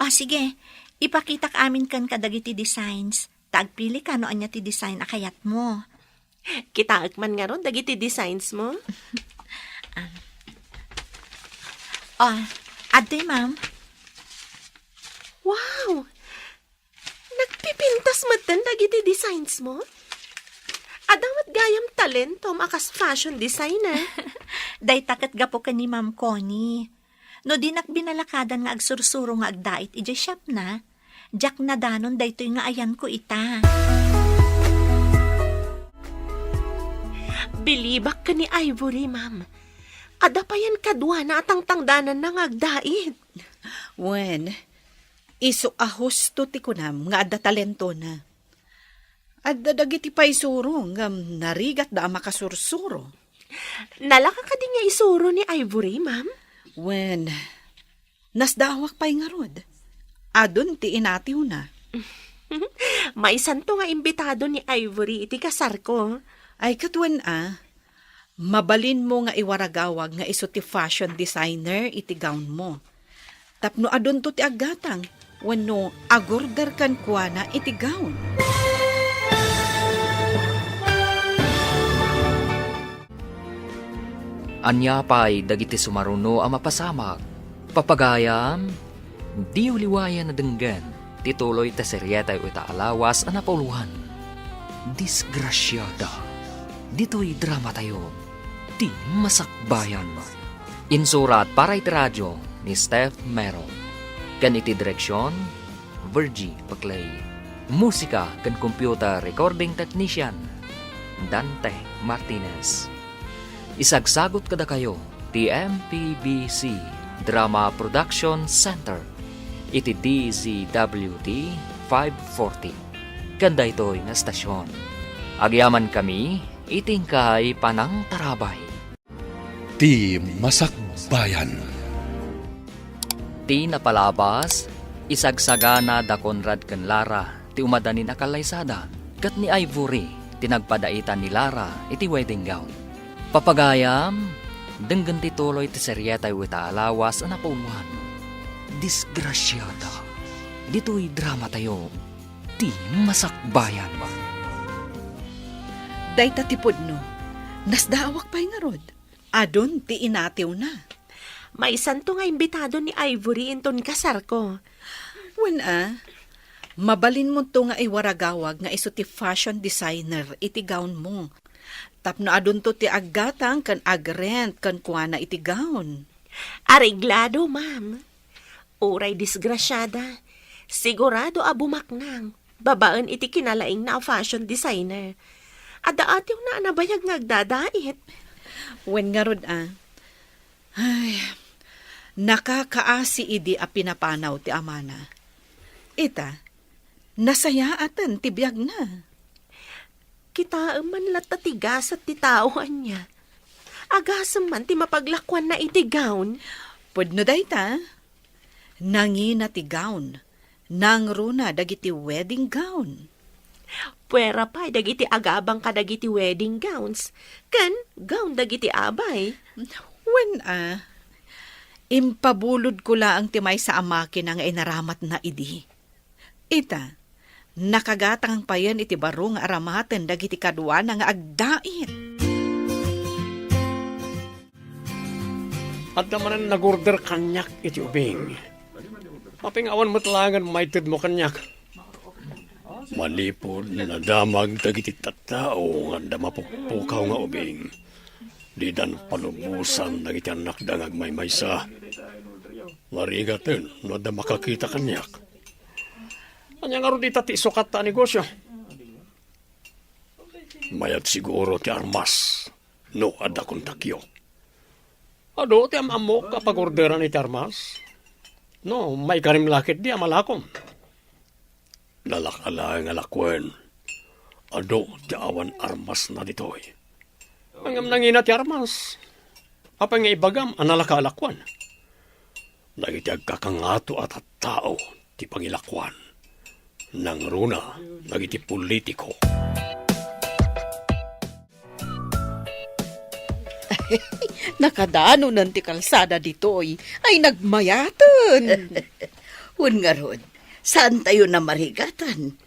Ah, sige. Ipakitak amin ken kadagiti designs. Ta agpili ka no ania ti design a kayatmo. Kitaek man ngarud dagiti designs mo? Ah. Oh, adtoy, ma'am. Wow! Nagpipintas metten dagiti designs mo? Adda met gayam talentom a kas fashion designer. Dayta ket gapu ken ni Ma'am Connie. No dinak binalakadan nga agsursuro nga agdait idiay shopna, diak nadanon daytoy nga ayanko ita. Bilibak ken ni Ivory, ma'am. Adda payen kaduana a tangtangdananna nga agdait. Wen, isu a husto ti kunam nga adda talentona. Adda dagiti paisuro ngem narigatda a makasursuro. Nalaka kadi nga isuro ni Ivory, ma'am? Wen, nasdaawak pay ngarud. Adun ti inatiwna. Maisanto nga imbitado ni Ivory iti kasarko. Ay, ket wen a, mabalinmo nga iwaragawag nga isu ti fashion designer iti gownmo. Tapno adunto ti aggatang wenno agorder kenkuana iti gown. Ania pay dagiti sumaruno a mapasamak? Papagayam, diyo liwayan a denggen ti tuloy ti serietayo ita a lawas a napauloan. Disgrasiada. Ditoy dramatayo, Ti Masakbayan. Insurat para iti radio ni Steph Mero. Ken iti direksion, Virgie Paclay. Musika ken computer recording technician, Dante Martinez. Isagsagut kadakayo ti M P B C Drama Production Center iti D Z W T five forty. Ken daytoy nga estasion, agyamankami iti inkay panangtarabay. Ti Masakbayan. Ti napalabas, isagsagana da Conrad ken Lara ti umadanin a kallaysada, ket ni Ivory ti nagpadaitan ni Lara iti wedding gown. Papagayam, denggen ti tuloy ti serietayo ita a lawas a napauloan. Disgrasiada. Ditoy dramatayo, Ti Masakbayan. Dayta ti pudno. Nasdaawak pay ngarud. Adun ti inatiwna. Maisanto nga imbitado ni Ivory inton kasarko. Wen a, Mabalinmonto nga iwaragawag nga isu ti fashion designer iti gownmo. Tapno adunto ti aggatang ken agrent kenkuana iti gown. Areglado, ma'am. Uray disgrasiada, sigurado a bumaknang babaen iti kinalaingna a fashion designer. Adda atiwna a nabayag nga agdadait. Wen ngarud a. Ay, nakakaasi idi a pinapanaw ti amana. Ita, nasayaaten ti biagna. Kitaem man latta ti gasat ti tao ania. Agasem man ti mapaglakuanna iti gown. Pudno dayta. Nangina ti gown. Nangruna dagiti wedding gown. Puera pay dagiti agabang kadagiti wedding gowns ken gown dagiti abay. Wen a, impabulodko laeng ti maysa a makina nga inaramatna idi. Ita, nakagatang payen iti baro nga aramaten dagiti kaduana nga agdait. Adda manen nagorder kaniak iti ubing. Apay nga awan met laengen maitedmo kaniak? Manipud nadamag dagiti tattao nga adda mapukpukaw nga ubing, didan palubosan dagiti annakda nga agmaymaysa. Narigaten no adda makakita kaniak. Ania ngarud ita ti isukatta a negosio? Mayat siguro ti armas no adda kontakyo. Adu ti am-ammok a pagorderan iti armas. No, maikarim la ketdi a malakom. Nalaka laeng a lakuen. Adu ti awan armasna ditoy. Ngem nangina ti armas. Apay nga ibagam a nalaka a lakuen? Dagiti agkakangato a tattao ti pangilakuan. Nangruna dagiti politiko. Nakadanonen ti kalsada ditoy. Ay, nagmayaten. Wen ngarud, saantayo a marigatan.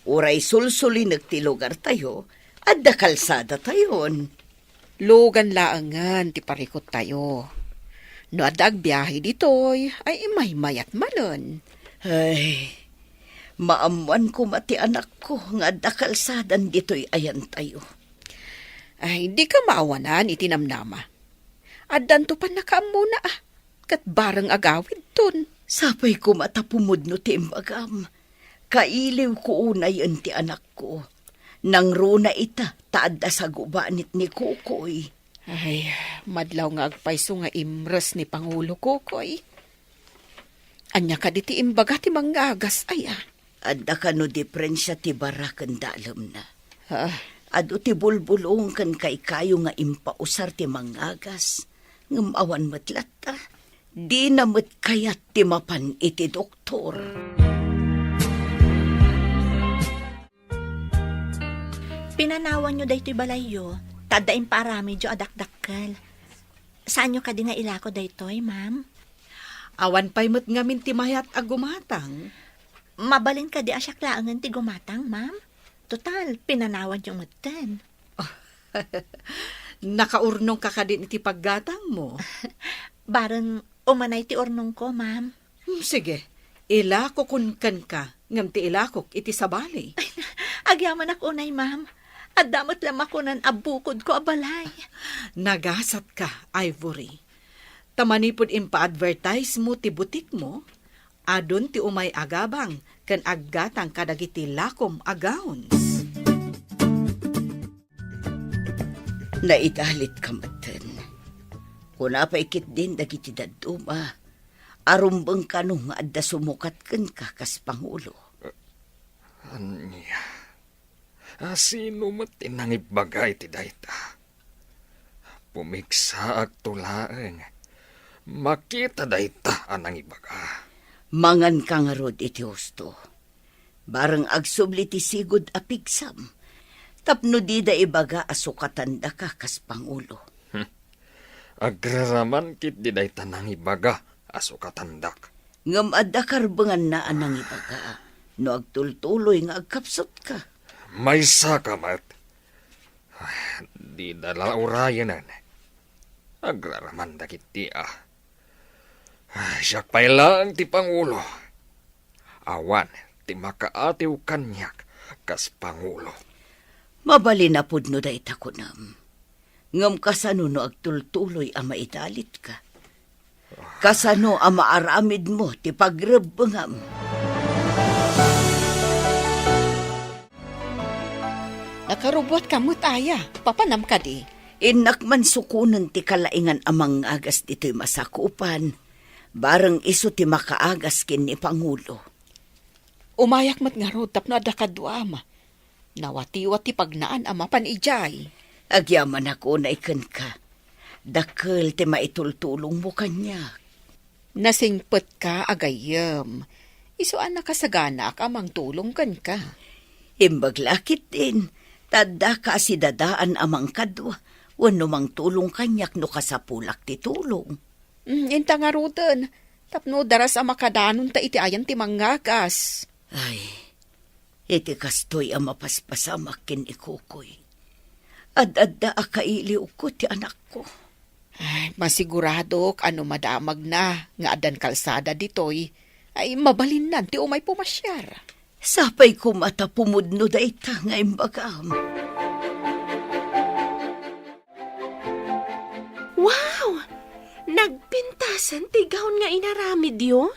Uray sulsulinek ti lugartayo, adda kalsadatayon. Lugan laengen ti parikuttayo. No adda agbiahe ditoy, ay imaymayat manen. Ay, maammoan koma ti anakko nga adda kalsadan ditoy ayantayo. Ay, dika maawanan iti namnama. Addanto pannakaammona a, ket bareng agawidton. Sapay koma ta pumudno ti imbagam. Kailiwko unayen ti anakko. Nangruna ita ta adda sagubanit ni Kukoy. Ay, madlaw nga agpayso nga imres ni Pangulo Kukoy. Ania kadi ti imbaga ti mangngagas aya? Adda kano diferensia ti bara ken dalemna? Ah. Adu ti bulbulong ken kaykayo nga impausar ti mangngagas, ngem awan met latta. Dina met kayat ti mapan iti doktor. Pinanawanyo daytoy balayyo, ta adda impaaramidyo a dakdakkel. Saanyo kadi nga ilako daytoy, ma'am? Awan pay met ngamin ti mayat a gumatang. Mabalin kadi a siak laengen ti gumatang, ma'am? Total, pinanawanyo metten. Nakaurnongka kadin iti paggatangmo? Bareng umanay ti urnongko, ma'am. Hmm, sige, ilakokon kenka, ngem ti ilakok iti sabali. Agyamanak unay, ma'am. Adda met la makunan a bukodko a balay. Nagasatka, Ivory. Ta manipud impaadvertisemo ti butikmo, adun ti umay agabang ken aggatang kadagiti lakom a gowns. Naidalitka metten. Kuna pay ketdin dagiti dadduma a rumbeng kano nga adda sumukat kenka kas pangulo. Ania? A, sino met ti nangibaga iti dayta? Pumigsaakto laeng. Makita dayta a nangibaga. Manganka ngarud iti husto. Bareng agsubli ti sigud a pigsam. Tapno dida ibaga a sukatandaka kas pangulo. Hmm. Agraraman ketdi dayta nangibaga a sukatandak. Ngem adda karbenganna a nangibaga no agtultuloy nga agkapsutka. Maysaka met. Ay, dida la urayenen. Agraraman dagiti a. Ay, siak pay laeng ti pangulo. Awan, ti makaatiw kaniak kas pangulo. Mabalin a pudno dayta kunam. Ngem kasano no agtultuloy a maidalitka? Kasano a maaramidmo ti pagrebbengam? Nakarubuatka met aya, papanam kadi? Innak man sukonen ti kalaingan a mangagas ditoy masakupan. Bareng isu ti makaagas ken ni Pangulo. Umayak met ngarud tapno adda kaduam. Nawatiwat ti pagnaan a mapan idiay. Agyamanak unay kenka. Dakkel ti maitultulongmo kaniak. Nasingpetka a gayyem. Isu a nakasaganaak a mangtulong kenka. Imbag la ketdin, ta addaka a sidadaan a mangkadua wenno mangtulong kaniak no kasapulak ti tulong. Mm, inta ngaruden, tapno daras a makadanonta iti ayan ti mangagas. Ay, iti kastoy a mapaspasamak ken ni Kukoy, ad-adda a kailiwko ti anakko. Ay, masiguradok a no madamagna nga addan kalsada ditoy, ay mabalinnan ti umay pumasiar. Sapay koma ta pumudno dayta nga imbagam. Wow! Nagpintasan ti gown nga inaramidyo?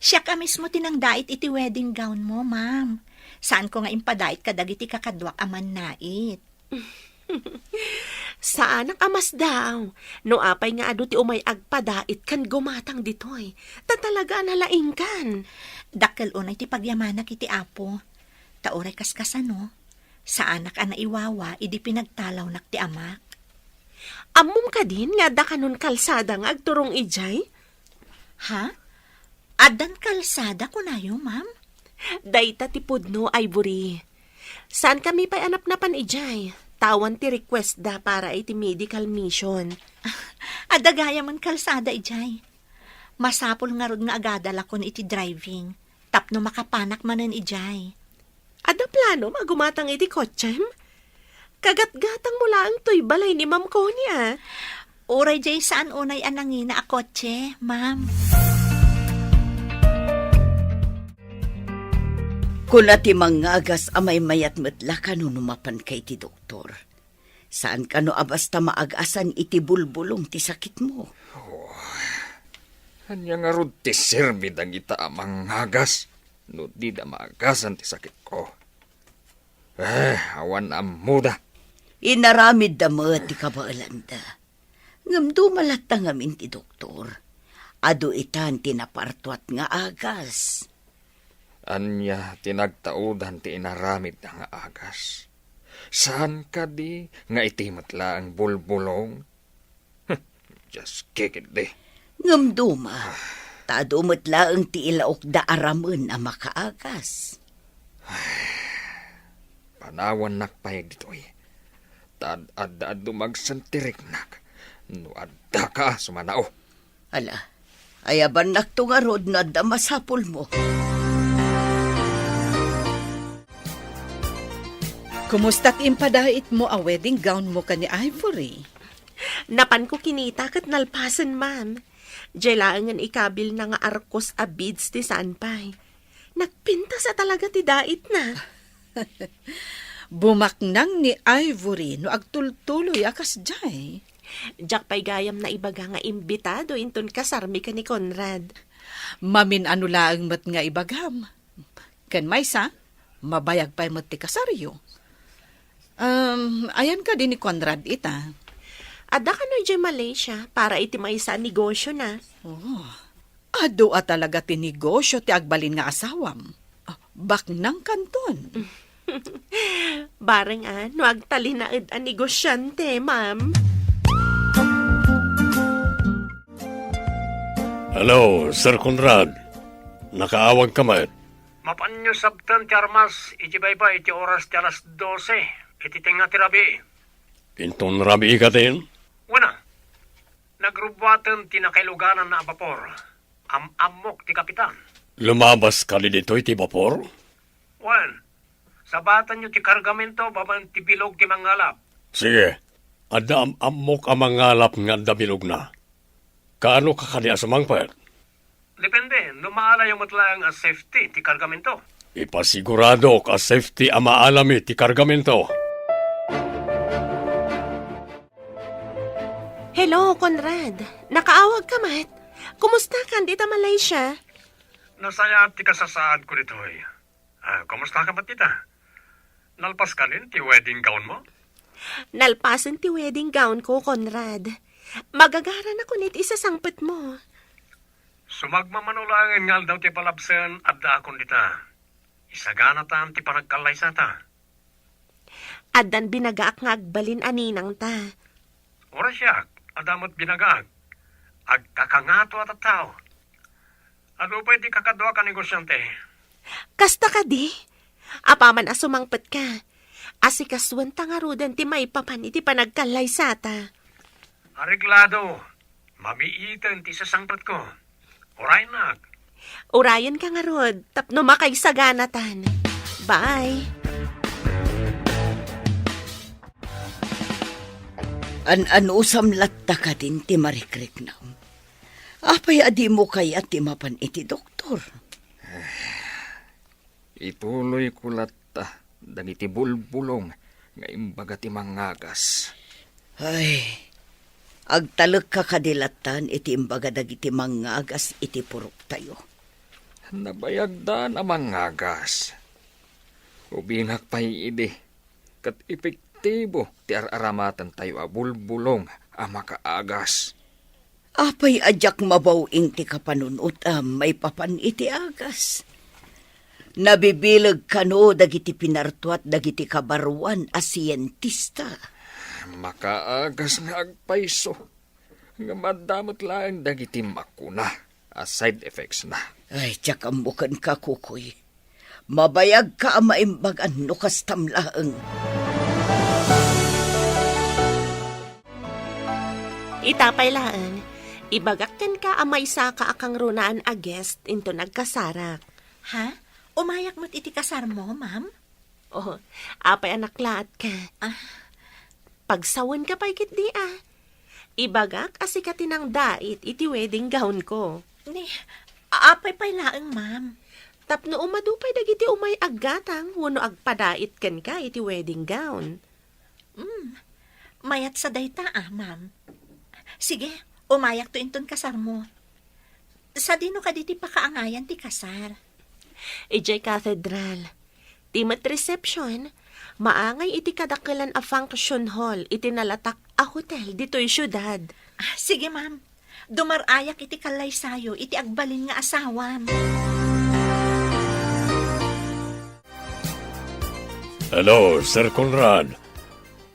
Siak a mismo ti nangdait iti wedding gown mo, ma'am. Saanko nga impadait kadagiti kakaduak a mannait. Saanak a masdaw. No apay nga adu ti umay agpadait ken gumatang ditoy, ta talaga a nalaingkan. Dakkel unay ti pagyamanak iti Apo. Ta uray kaskasano, saanak a naiwawa idi pinagtalawnak ti amak. Ammom kadin nga adda kanon kalsada nga agturong idiay? Ha? Addan kalsada, kunayo, ma'am? Dayta ti pudno, Ivory. Saankami pay a napnapan idiay, ta awan ti request da para iti medical mission. Adda gayamen kalsada idiay. Masapul ngarud nga agadalakon iti driving, tapno makapanak manen idiay. Adda planom a gumatang iti kotsem? Kagatgatangmo laeng toy balay ni Ma'am Connie, a. Uray diay saan unay a nangina a kotse, ma'am. Kuna ti mangagas a maymayat met la kano no mapanka iti doktor. Saan kano a basta maagasan iti bulbulong ti sakitmo. Oh, ania ngarud ti serbi dagita a mangagas no dida maagasan ti sakitko? Eh, awan ammoda. Inaramidda met ti kabaelanda. Ngem duma latta ngamin ti doktor. Adu itan ti napartuat nga agas. Ania ti nagtaudan ti inaramidda nga agas? Saan kadi nga iti met laeng bulbulong? Dios kikiddi. Ngem duma, ta adu met laeng ti ilaokda a ramen a makaagas. Panawannak pay ditoy. Ta ad-, adda adu magsentiriknak no addaka a sumanao. Ala, ayabannakto ngarud no adda masapulmo. Kumusta ti impadaitmo a wedding gown mo ken ni Ivory? Napanko kinita ket nalpasen, ma'am. Diay laengen ikabilna nga arkos a beads ti saan pay. Nagpintas a talaga ti daitna. Bumaknang ni Ivory no agtultuloy a kasdiay. Diak pay gayam naibaga nga imbitado inton kasarmi ken ni Conrad. Mamin-ano laeng met nga ibagam. Ken maysa, mabayag pay met ti kasaryo. Um, ayan kadi ni Conrad ita? Adda kano idiay Malaysia para iti maysa a negosyona. Oh, adu a talaga ti negosyo ti agbalin nga asawam. Ah, baknang kanton. Bareng a, no agtalinaed a negosyante, ma'am. Hello, Sir Conrad. Nakaawagka met? Mapanyo sabten ti armas iti baybay iti oras ti alas dose iti tengnga ti rabii. Inton rabii katin? Wen a, nagrubuaten ti nakailugananna a bapor. Am-ammok ti kapitan. Lumabas kadi ditoy ti bapor? Wen, sabatanyo ti kargamento babaen ti bilog ti mangalap. Sige, adda am-ammok a mangalap nga adda bilogna. Kaanoka kadi a sumangpet? Depende, no maalayo met laeng a safety ti kargamento. Ipasiguradok a safety a maalami ti kargamento. Hello, Conrad. Nakaawag ka met? Kumusta kan dita Malaysia? Nasayaat ti kasasaadko ditoy. Ah, kumusta ka met dita? Nalpas ka nin ti wedding gown mo? Nalpasen ti wedding gown ko, Conrad. Magagaranakon iti isasangpet mo. Sumagmamano laengen nga aldaw ti palabsen, addaakon dita. Isaganatam ti panagkallaysata. Addan binagaak nga agbalin a ninangta. Uray siak, adda met binagaak. Agkakangato a tattao. Adu pay ti kakaduak a negosyante. Kasta kadi? Apaman a sumangpet ka, asikasuenta ngaruden ti maipapan iti panagkallaysata. Areglado. Mamiiten ti sasangpetko. Urayennak. Urayenka ngarud, tapno makaisaganatan. Bye. An-anusam latta kadin ti marikriknam? Apay a dimo kayat ti mapan iti doktor? Ituloyko latta dagiti bulbulong nga imbaga ti mangngagas. Ay, agtalekka kadi lattan iti imbaga dagiti mangngagas iti puroktayo. Nabayagdan a mangngagas. Ubingak pay idi, ket epektibo ti ar-aramatentayo a bulbulong a makaagas. Apay a diak mabaw-ing ti kapanunotam maipapan iti agas? Nabibileg kano dagiti pinartuat dagiti kabaruan a sientista. Makaagas nga agpayso, ngem adda met laeng dagiti makuna a side effects na. Ay, diak ammo kenka, Kukoy. Mabayagka a maimbagan no kastam laeng. Ita pay laeng, ibagak kenka a maysaka a kangrunaan a guest inton agkasarak. Ha? Umayak met iti kasarmo, ma'am? Oh, apay a naklaatka? Ah. Pagsawenka pay ketdi a. Ibagak a sika ti nangdait iti wedding gown ko. Ni, apay pay laeng, ma'am? Tapno umadu pay dagiti umay aggatang wenno agpadait kenka iti wedding gown. Hmm, mayat sa dayta, ah, ma'am. Sige, umayakto inton kasarmo. Sadino kadi ti pakaangayan ti kasar? Idiay cathedral. Ti met reception, maangay iti kadakelan a function hall iti nalatak a hotel ditoy siudad. Ah, sige, ma'am. Dumar-ayak iti kallaysayo iti agbalin nga asawam. Hello, Sir Conrad.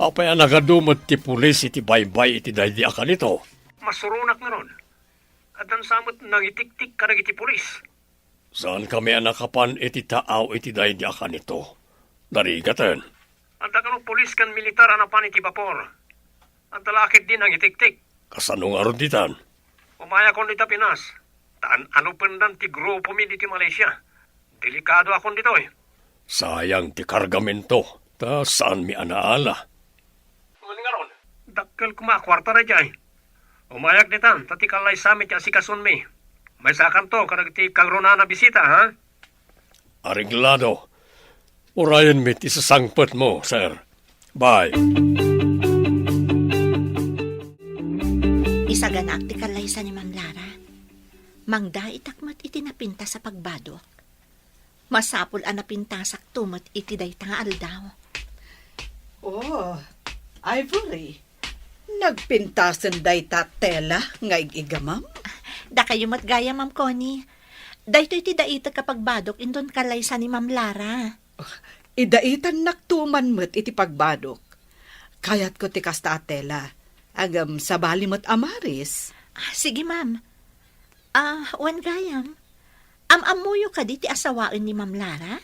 Apay a nagadu met ti pulis iti baybay iti daydi a kanito? Masuronak ngarud. Addan sa met nangitiktik kadagiti pulis. Saankami a nakapan iti taaw iti daydi a kanito. Narigaten. Adda kano pulis ken militar a napan iti bapor. Adda la ketdi nangitiktik. Kasano ngarud ditan? Umayakon ita Pinas. Ta an-anopendan ti grupomi ditoy Malaysia. Delikadoakon ditoy. Sayang ti kargamento, ta saanmi a naala. Wen ngarud, dakkel koma a kuarta daydiay. Umayak ditan, ta ti kallaysami ti asikasonmi. Maysakanto kadagiti kangrunaan a bisita, ha? Areglado. Urayenmi ti sasangpetmo, sir. Bye. Isaganaak ti kallaysa ni Ma'am Lara. Mangdaitak met iti napintas a pagbadok. Masapul a napintasakto met iti dayta nga aldaw. Oh, Ivory, nagpintasen dayta tela nga ig-igamam? Dakayo met gayam, Ma'am Connie. Daytoy ti daitek a pagbadok inton kallaysa ni Ma'am Lara. Idaitannakto man met iti pagbadok. Kayatko ti kasta a tela. Ngem sabali met a maris. Ah, sige, ma'am. Ah, wen gayam, am-ammoyo kadi ti asawaen ni Ma'am Lara?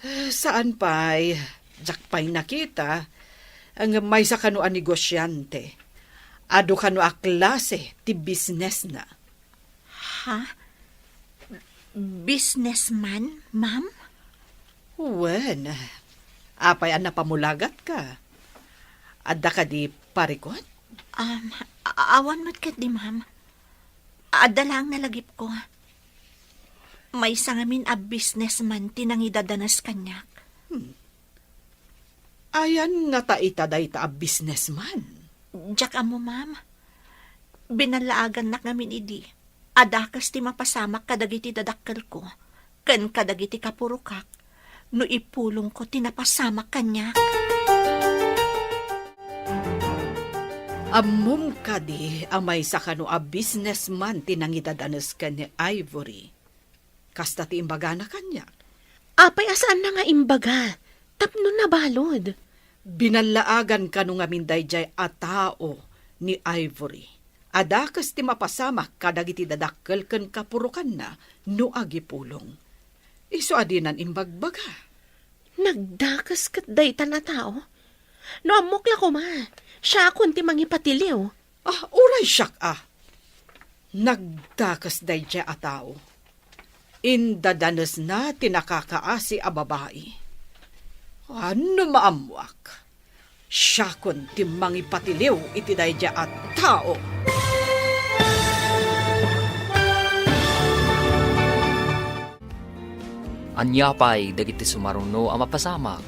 Eh, saan pay, diak pay nakita. Ngem maysa kano a negosyante. Adu kano a klase ti businessna. Ha? Businessman, ma'am? Wen, apay a napamulagatka? Adda kadi parikut? Um, a-, awan met ketdi, ma'am. Adda laeng nalagipko. Maysa ngamin a businessman ti nangidadanes kaniak. Hmm. Ayan ngata ita dayta a businessman? Diak ammo, ma'am. Binallaagannak ngamin idi a dakes ti mapasamak kadagiti dadakkelko ken kadagiti kapurokak no ipulongko ti napasamak kaniak. Ammom kadi a maysa kano a businessman ti nangidadanes ken ni Ivory? Kasta ti imbagana kaniak. Apay a saanna nga imbaga tapno nabalud? Binallaagan kano ngamin daydiay a tao ni Ivory a dakes ti mapasamak kadagiti dadakkel ken kapurokanna no agipulong. Isu a dinan imbagbaga. Nagdakes ket daytan a tao? No ammok la koma, siakon ti mangipatiliw. Ah, uray siak a. Nagdakes daydiay a tao. Indadanesna ti nakakaasi a babai. Ano maammuak? Siakon ti mangipatiliw iti daydiay a tao. Ania pay dagiti sumaruno a mapasamak?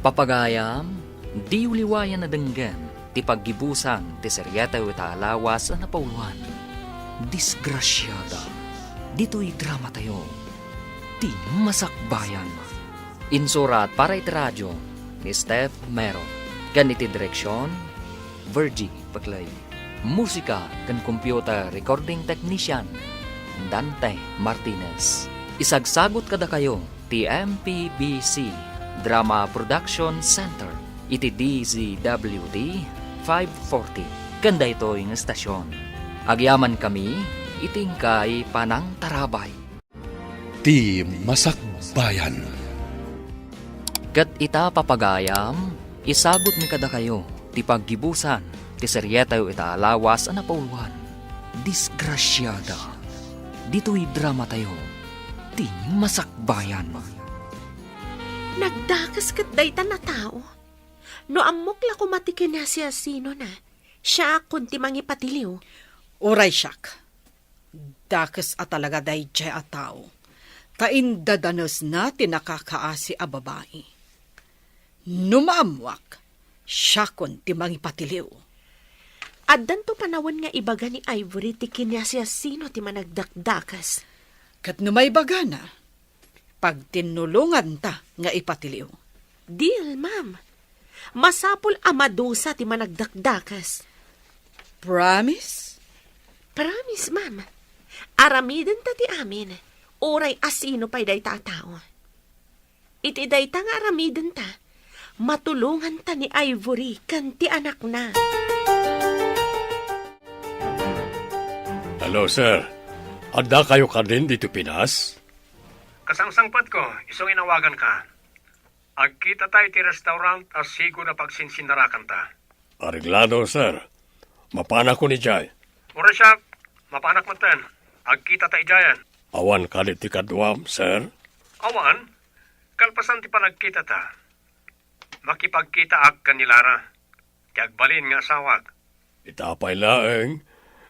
Papagayam, diyo liwayan a denggen ti paggibusan ti serietayo ita a lawas a napauloan. Disgrasiada. Ditoy dramatayo, Ti Masakbayan. Insurat para iti radio ni Steph Mero. Ken iti direksion, Virgie Paclay. Musika ken computer recording technician, Dante Martinez. Isagsagut kadakayo ti M P B C Drama Production Center iti D Z W T five forty ken daytoy nga estasion. Agyamankami iti inkay panangtarabay. Ti Masakbayan. Ket ita, papagayam, isagutmi kadakayo ti paggibusan ti serietayo ita a lawas a napauloan, Disgrasiada. Ditoy dramatayo, Ti Masakbayan. Nagdakes ket daytan a tao. No ammok la koma ti kinasiasinona, siakon ti mangipatiliw. Uray siak. Dakes a talaga daydiay a tao, ta indadanesna ti nakakaasi a babai. No maammuak, siakon ti mangipatiliw. Addanto panawen nga ibaga ni Ivory ti kiniasiasino ti managdakdakes. Ket no maibagana, pagtinnulonganta nga ipatiliw. Deal, ma'am. Masapul a madusa ti managdakdakes. Promise? Promise, ma'am. Aramidenta ti amin, uray asino pay dayta a tao. Iti dayta nga aramidenta, matulonganta ni Ivory ken ti anakna. Hello, sir. Addakayo kadin ditoy Pinas? Kasangsangpetko, isu nga inawaganka. Agkitata iti restaurant a sigud a pagsinsinnarakanta. Areglado, sir. Mapanakon idiay. Uray siak, mapanak metten. Agkitata idiayen. Awan kadi ti kaduam, sir? Awan. Kalpasan ti panagkitata, makipagkitaak ken ni Lara, ti agbalin nga asawak. Ita pay laeng,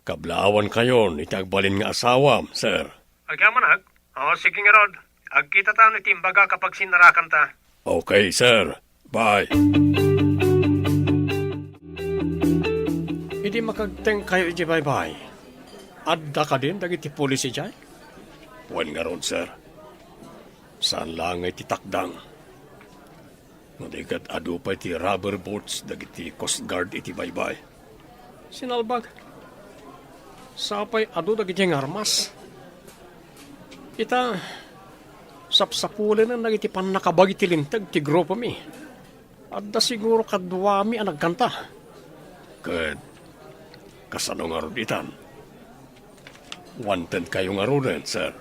kablaawankayon iti agbalin nga asawam, sir. Agyamanak? O, sige ngarud. Agkitata no iti imbagak a pagsinnarakanta. Okay, sir. Bye. Idi makagtengkayo iti baybay, adda kadin dagiti pulis idiay? Wen ngarud, sir. Saan laeng nga iti takdang. No di ket adu pay ti rubber boats dagiti Coast Guard iti baybay. Sinalbag. Sapay adu dagiti nga armas. Ita, sapsapulenen dagiti pannakabagi ti linteg ti grupomi. Adda siguro kaduami a nagkanta. Ket kasano ngarud itan? Wanted kayo ngaruden, sir.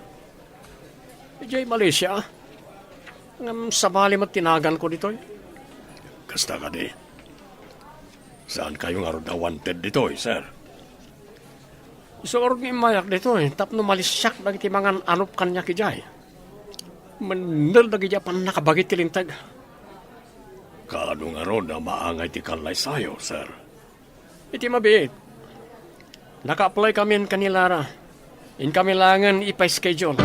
Idiay Malaysia, ngem sabali met ti naganko ditoy. Kasta kadi. Saan kayo ngarud a wanted ditoy, sir? Isu ngarud nga immayak ditoy tapno malisiak dagiti mangan-anop kaniak idiay. Mennel dagiti a pannakabagi ti linteg. Kaano ngarud a maangay ti kallaysayo, sir? Iti mabiit, naka-apply kamin ken ni Lara. Inkami laengen ipa-schedule.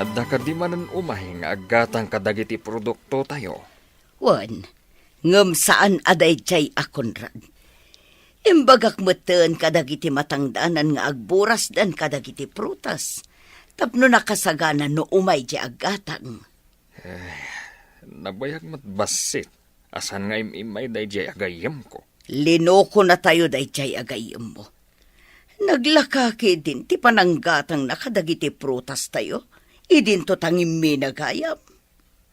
Adda kadi manen umay nga aggatang kadagiti produktotayo? Wen, ngem saan a daydiay a Conrad. Imbagak metten kadagiti matangdanan nga agburasdan kadagiti prutas tapno nakasagana no umay diay aggatang. Eh, nabayag met bassit a saan nga im-immay daydiay a gayyemko. Linokonatayo daydiay a gayyemmo. Naglaka ketdin ti pananggatangna kadagiti prutastayo idinto ta ngimminagayam.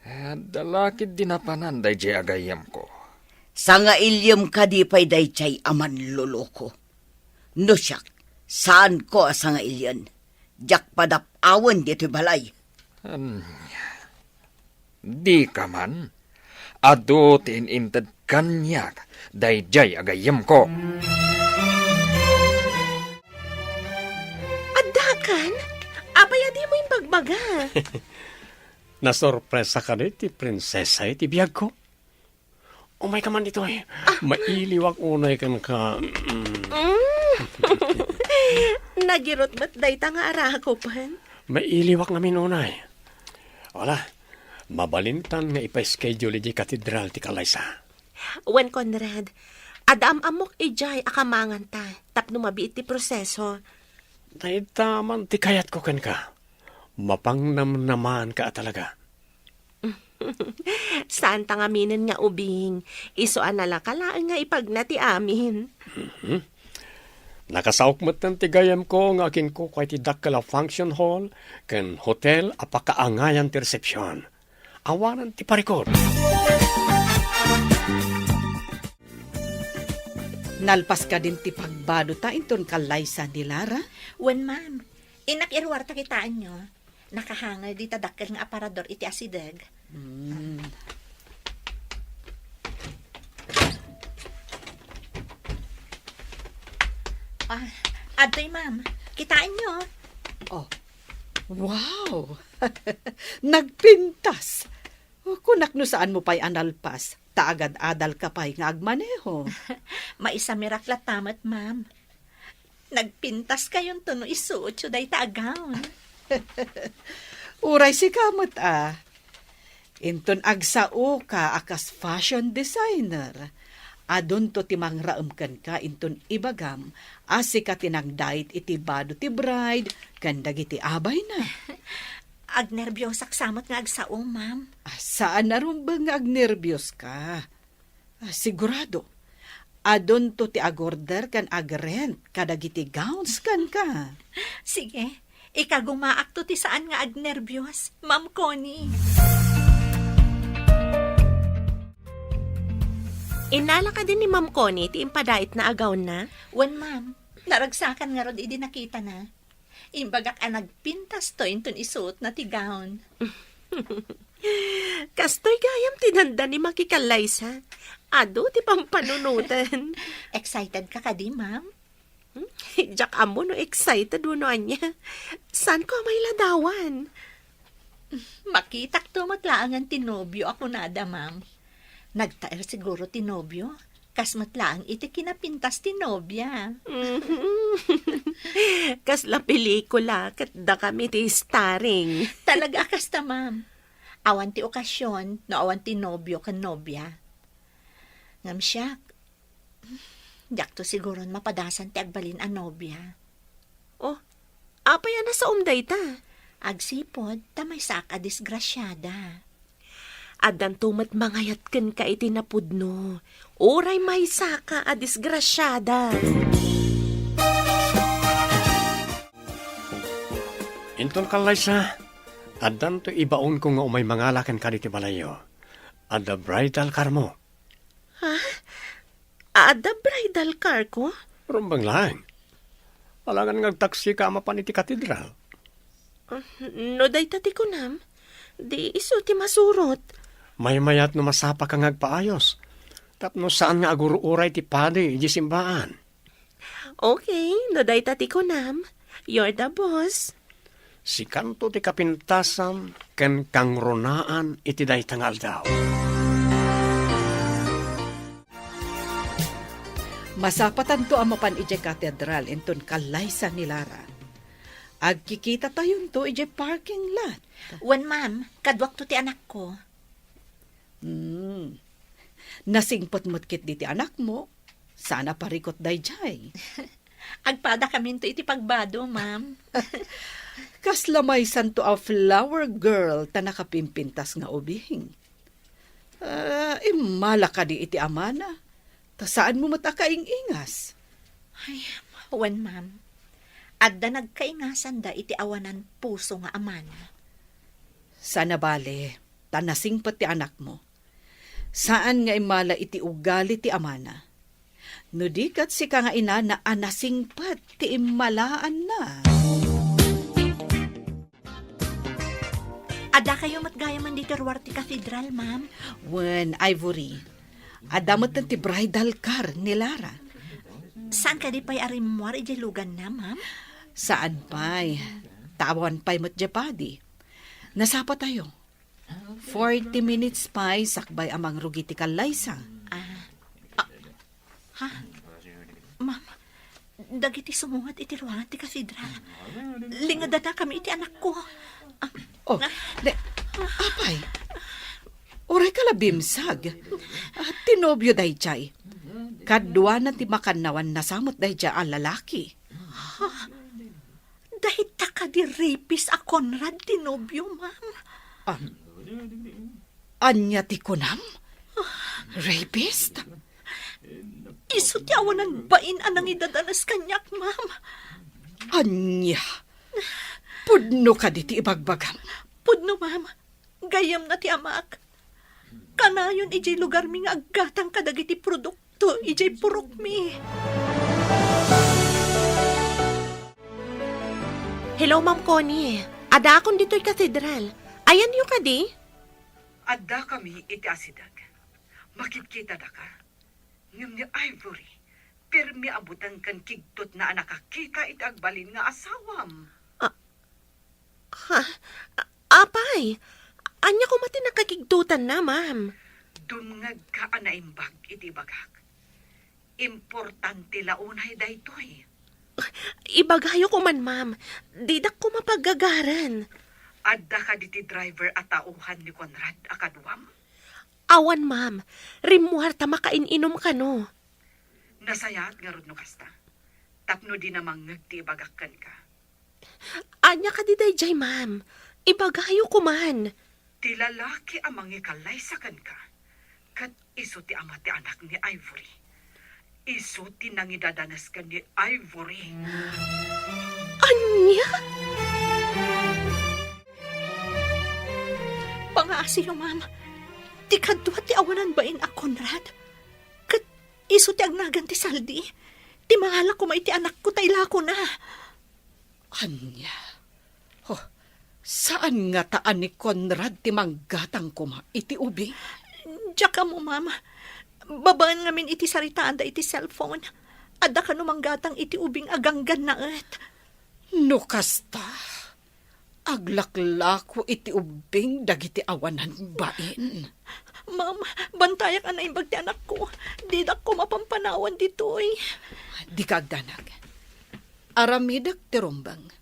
Eh, adda la ketdi napanan daydiay a gayyemko. Sangailiem kadi pay daydiay a manloloko. No siak, saanko a sangailien. Diak padap-awen ditoy balay. Ania? Dika man? Adu ti in-inted kaniak daydiay a gayyemko. Addakan? Apay a dimo imbagbaga? Nasorpresa kadi ti prinsesa iti biagko? Umayka man ditoy. Ah. Mailiwak unay kenka. Mm. Mm. Nagirut met dayta nga arakupen. Mailiwak ngamin unay. Wala, mabalintan nga ipa-schedule idiay katedral ti kallaysa. Wen, Conrad, adda am-ammok idiay a kamanganta tapno mabiit ti proseso. Dayta man ti kayatko kenka. Mapangnamnamaanka a talaga. Saanta ngaminen nga ubing, isu a nalaka laeng nga ipagna ti amin. Mhm. Nakasaok metten ti gayyemko nga akinkukua iti dakkel a function hall ken hotel a pakaangayan ti resepsion. Awanen ti parikut. Nalpas kadin ti pagbadota inton kallaysa ni Lara? Wen, ma'am. Innak iruarta kitaenyo. Nakahanger dita dakkel nga aparador iti asideg. Hmm. Ah, adtoy, ma'am. Kitaenyo. Oh. Wow! Nagpintas! Kunak no saanmo pay a nalpas, ta agad-adalka pay nga agmaneho. Maisamirak latta met, ma'am. Nagpintaskayonto no isuotyo dayta a gown. Uray sika met a. Inton agsaoka a kas fashion designer, adunto ti mangraem kenka inton ibagam a sika ti nangdait iti bado ti bride ken dagiti abayna. Agnerbiosak sa met nga agsao, ma'am. Ah, saan a rumbeng nga agnerbioska. Ah, sigurado, adunto ti agorder ken agrent kadagiti gowns kenka. Sige, ikagumaakto ti saan nga agnerbios, Ma'am Connie. Innala kadi ni Ma'am Connie ti impadaitna a gownna? Wen, ma'am. Naragsakan ngarud idi nakitana. Imbagak a nagpintasto inton isuotna ti gown. Kastoy gayam ti dandani, makikallaysa. Adu ti pampanunoten. Excited ka kadi, ma'am? Hmm? Diak ammo no excited wenno ania. Saanko a mailadawan? Makitakto met laengen ti nobio a kunada, ma'am. Nagtaer siguro ti nobio. Kas met laeng iti kinapintas ti nobia. Mhm. Kasla pelikula, ket dakami ti starring. Talaga a kasta, ma'am. Awan ti okasion no awan ti nobio ken nobia. Ngem siak, diakto siguron mapadasan ti agbalin a nobia. Oh, apay a nasaom dayta? Agsipud ta maysaak a disgrasiada. Addanto met mangayat kenka iti napudno, uray maysaka a disgrasiada. Inton kallaysa, addanto ibaonko nga umay mangala kenka ditoy balayyo. Adda bridal carmo. Ha? Adda bridal carko? Rumbeng laeng. Alangan nga agtaksika a mapan iti katedral. Ah, no dayta ti kunam, di isu ti masurot. Maymayat no masapaka nga agpaayos. Tapno saan nga agur-uray ti padi iti simbaan. Okay, no dayta ti kunam, you're the boss. Sikanto ti kapintasan ken kangrunaan iti dayta nga aldaw. Masapatanto a mapan idiay katedral inton kallaysa ni Lara. Agkikitatayon to idiay parking lot. Wen, ma'am. Kaduakto ti anakko. Hmm. Nasingpet met ketdi ti anakmo. Saan a parikut daydiay. Agpadakaminto iti pagbado, ma'am. Kasla maysanto a flower girl ta nakapimpintas nga ubing. Ah, immala kadi iti amana, ta saanmo met a kaing-ingas. Ay, wen, ma'am. Adda nagkaingasanda iti awanan puso nga amana. Saan a bale, ta nasingpet ti anakmo. Saan nga immala iti ugali ti amana. No di ket sika nga inana a nasingpet ti immalaanna. Addakayo met gayamen ditoy ruar ti katedral, ma'am? Wen, Ivory. Adda met ti bridal car ni Lara. Saan kadi pay a rimmuar idiay luganna, ma'am? Saan pay. Ta awan pay met diay padi. Nasapatayo. Forty minutes pay sakbay a mangrugi ti kallaysa. Ah. Ah. Ha? Ma'am, dagiti sumungad iti ruangan ti katedral. Lingedanakami iti anakko. Ah. Oh, ne, apay, uray ka la bimsag. Ah, ti nobio daydiay. Kaduana ti makannawan nasamot daydiay a lalaki. Ha? Dayta kadi rapist a Conrad ti nobio, ma'am? Ah, ania ti kunam? Rapist? Isu ti awanan bain a nangidadanas kaniak, ma'am. Ania? Pudno kadi ti ibagbagam? Pudno, ma'am. Gayyemna ti amak. Kanayon idiay lugarmi nga aggatang kadagiti produkto idiay purokmi. Hello, Ma'am Connie. Addaakon ditoy katedral. Ayanyo kadi? Addakami iti asideg. Makitkitadaka? Ngem ni Ivory, pirmi a buteng ken kigtotna a nakakita iti agbalin nga asawam. Ah, ha? A-, apay, ania koma ti nakakigtotanna, ma'am? Dumngegka a naimbag iti ibagak. Importante la unay daytoy. Ibagayo koman, ma'am. Didak koma paggagaren. Adda kadi ti driver a tauhan ni Conrad a kaduam? Awan, ma'am. Rimmuar ta makain-inom kano. Nasayaat ngarud no kasta, tapno dina mangngeg ti ibagak kenka. Ania kadi daydiay, ma'am? Ibagayo koman. Ti lalaki a mangikallaysa kenka, ket isu ti ama ti anak ni Ivory. Isu ti nangidadanes ken ni Ivory. Ania? Pangaasiyo, ma'am. Ti kadua ti awanan bain a Conrad. Ket isu ti agnagan ti saldi. Ti mangala koma iti anakko ta ilakona. Ania? Oh, saan ngata a ni Conrad ti manggatang koma iti ubing? Diak ammo, ma'am. Babaen ngamin iti saritaanda iti cellphone. Adda kano manggatang iti ubing a ganggannaet. No kasta, aglaklako iti ubing dagiti awanan bain. Ma'am, bantayak a naimbag ti anakko. Didak koma pampanawan ditoy. Dika agdanag. Aramidek ti rumbeng,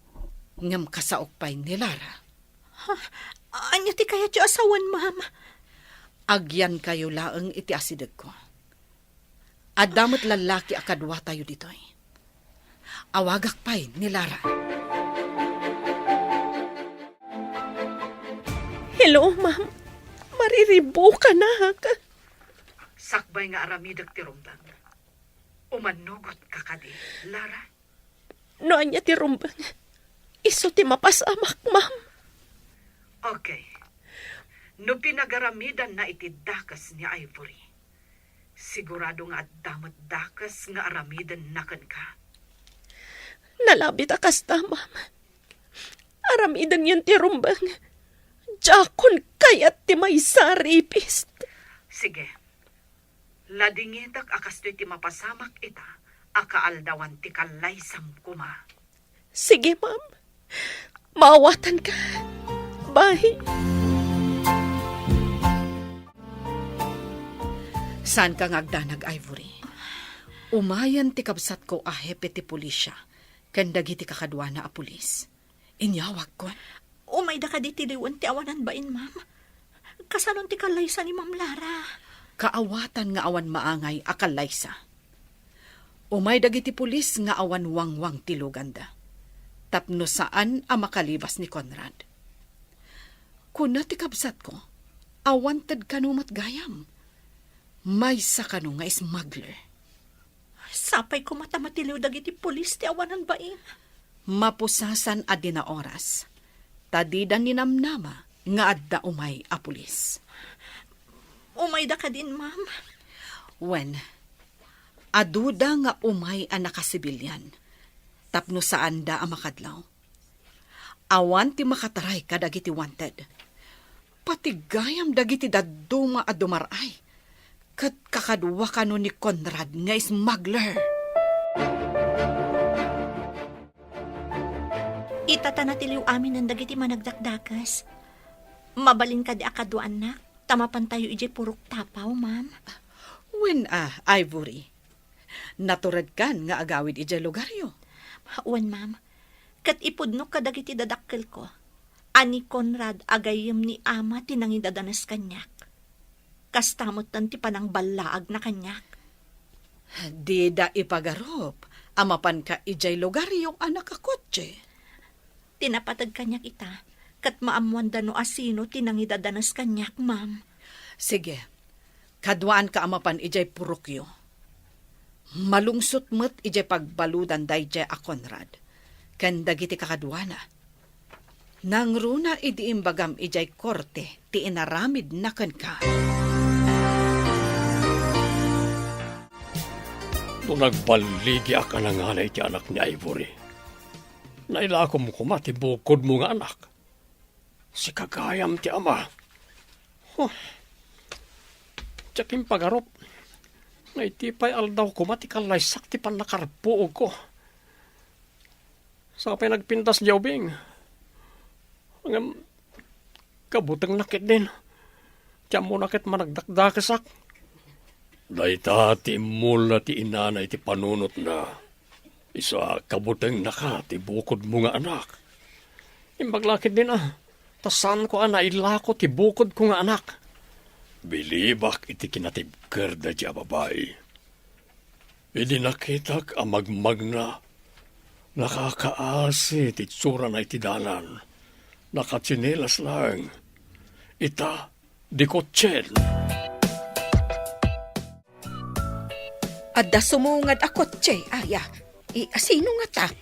ngem kasaok pay ni Lara. Ha? Ania ti kayatyo a sawen, ma'am? Agyankayo laeng iti asidegko. Adda met lallaki a kaduatayo ditoy. Awagak pay ni Lara. Hello, ma'am. Mariribukanak. Sakbay nga aramidek ti rumbeng, umannugotka kadi, Lara? No ania ti rumbeng, isu ti mapasamak, ma'am. Okay. No pinagaramidanna iti dakes ni Ivory, sigurado nga adda met dakes nga aramidenna kenka. Nalabit a kasta, ma'am. Aramidenyon ti rumbeng. Diakon kayat ti maysa a rapist. Sige. Ladingitek a kastoy ti mapasamak ita a kaaldawan ti kallaysam koma. Sige, ma'am. Maawatanka. Bye. Saanka nga agdanag, Ivory. Umayen ti kabsatko a hepe ti pulisya ken dagiti kakaduana a pulis. Inyawagkon. Umayda kadi ti liwen ti awanan bain, ma'am? Kasanon ti kallaysa ni Ma'am Lara? Kaawatan nga awan maangay a kallaysa. Umay dagiti pulis nga awan wangwang ti luganda, tapno saan a makalibas ni Conrad. Kuna ti kabsatko, a wanted kano met gayam. Maysa kano nga smuggler. Sapay koma ta matiliw dagiti pulis ti awanan bain. Mapusasan a dina oras, ta dida ninamnama nga adda umay a pulis. Umayda kadin, ma'am? Wen, aduda nga umay a nakasibilian, tapno saanda a makadlaw. Awan ti makataray kadagiti wanted. Pati gayam dagiti dadduma a dumar-ay, ket kakadua kano ni Conrad nga smuggler. Ita ta natiliw aminen dagiti managdakdakes. Mabalin kadi a kaduaannak, ta mapantayo idiay purok Tapaw, ma'am? Wen a, Ivory. Naturedkan nga agawid idiay lugaryo. Wen, ma'am. Ket ipudnok kadagiti dadakkelko a ni Conrad a gayyem ni ama ti nangidadanes kaniak. Kasta metten ti panangballaagna kaniak. Dida ipagarup a mapanka idiay lugaryo a nakakotse. Ti napateg kaniak ita, ket maammoanda no asino ti nangidadanes kaniak, ma'am. Sige, kaduaanka a mapan idiay purokyo. Malungsot met idiay pagbaludan daydiay a Conrad ken dagiti kakaduana. Nangruna idi imbagam idiay korte ti inaramidna kenka. No nagballigiak a nanganay ti anak ni Ivory, nailakom koma ti bukodmo nga anak. Sika gayam ti ama. Huh. Diak impagarup nga iti pay aldaw koma ti kallaysak ti pannakarpuogko. Sapay nagpintas diay ubing. Ngem kabutengna ketdin. Ti ammona ket managdakdakesak. Dayta ti immulna ti inana iti panunotna. Isu a kabutengnaka ti bukodmo nga anak. Imbag la ketdin a, ta saanko a nailako ti bukodko nga anak. Bilibak iti kinatibker daydiay a babai. Idi nakitak a magmagna, nakakaasi ti itsurana iti dalan. Nakatsinelas laeng. Ita, dikotsen. Adda sumungad a kotse, aya. I, asino ngata?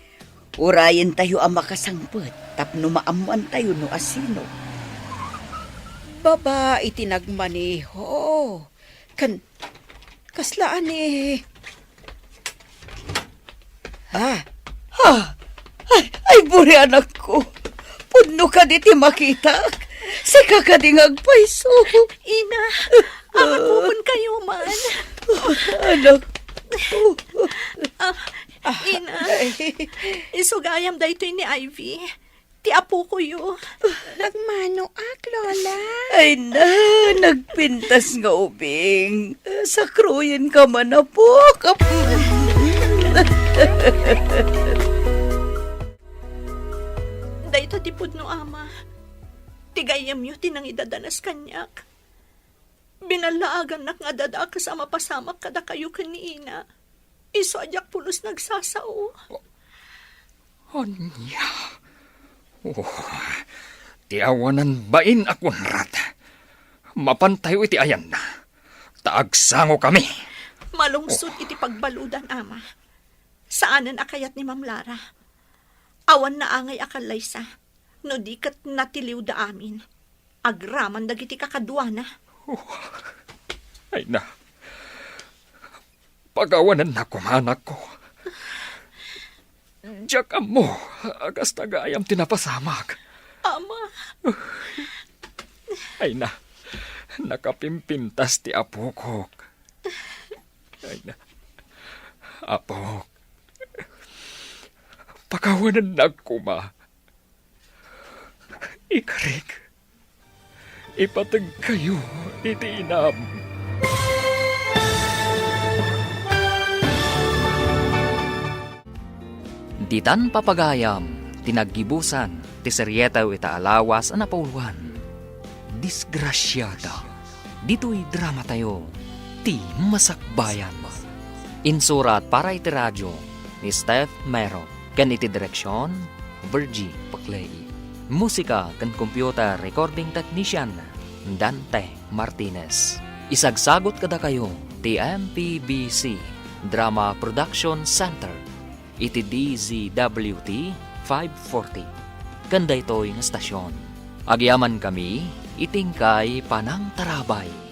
Urayentayo a makasangpet tapno maammoantayo no asino. Babai ti nagmaneho. Ken, kasla a ni... Ha? Ha? Ay, ay, buri, anakko. Pudno kadi ti makitak? Sika kadi nga agpayso? Ina, awan kayo man. Anak. Ah, Ina, ay, isu gayam daytoy ni Ivy. Ti apokoyo. Nagmanoak, Lola. Ay na, nagpintas nga ubing. Sakruyenka man, apok. Dayta ti pudno, Ama. Ti gayyemyo ti nangidadanas kaniak. Binallaagannak nga adda dakes a mapasamak kadakayo ken ni Ina. Isu a diak pulos nagsasao. Ania? Oh, ti awanan bain a Conrad. Mapantayo iti ayanna, ta agsangokami. Malungsot iti pagbaludan, Ama. Saanen a kayat ni Ma'am Lara. Awan naangay a kallaysa, no di ket natiliwda amin, agraman dagiti kakaduana. Oh, ay na. Pagawanennak koma, anakko. Diak ammo a kasta gayam ti napasamak. Ama. Ay na, nakapimpintas ti apokok. Ay na, apok. Pagawanennak koma. Ikarik, ipategkayo iti inam. Ditan papagayam, ti naggibusan ti serieto ita a lawas a napauluan, Disgrasiada. Ditoy dramatayo, ti masakbayan. Insurat para iti radio ni Steph Mero, ken iti direksion, Virgie Paclay. Musika ken computer recording technician, Dante Martinez. Isagsagut kadakayo ti M P B C Drama Production Center iti D Z W T five forty ken daytoy nga stasyon. Agyamankami iti inkay panangtarabay.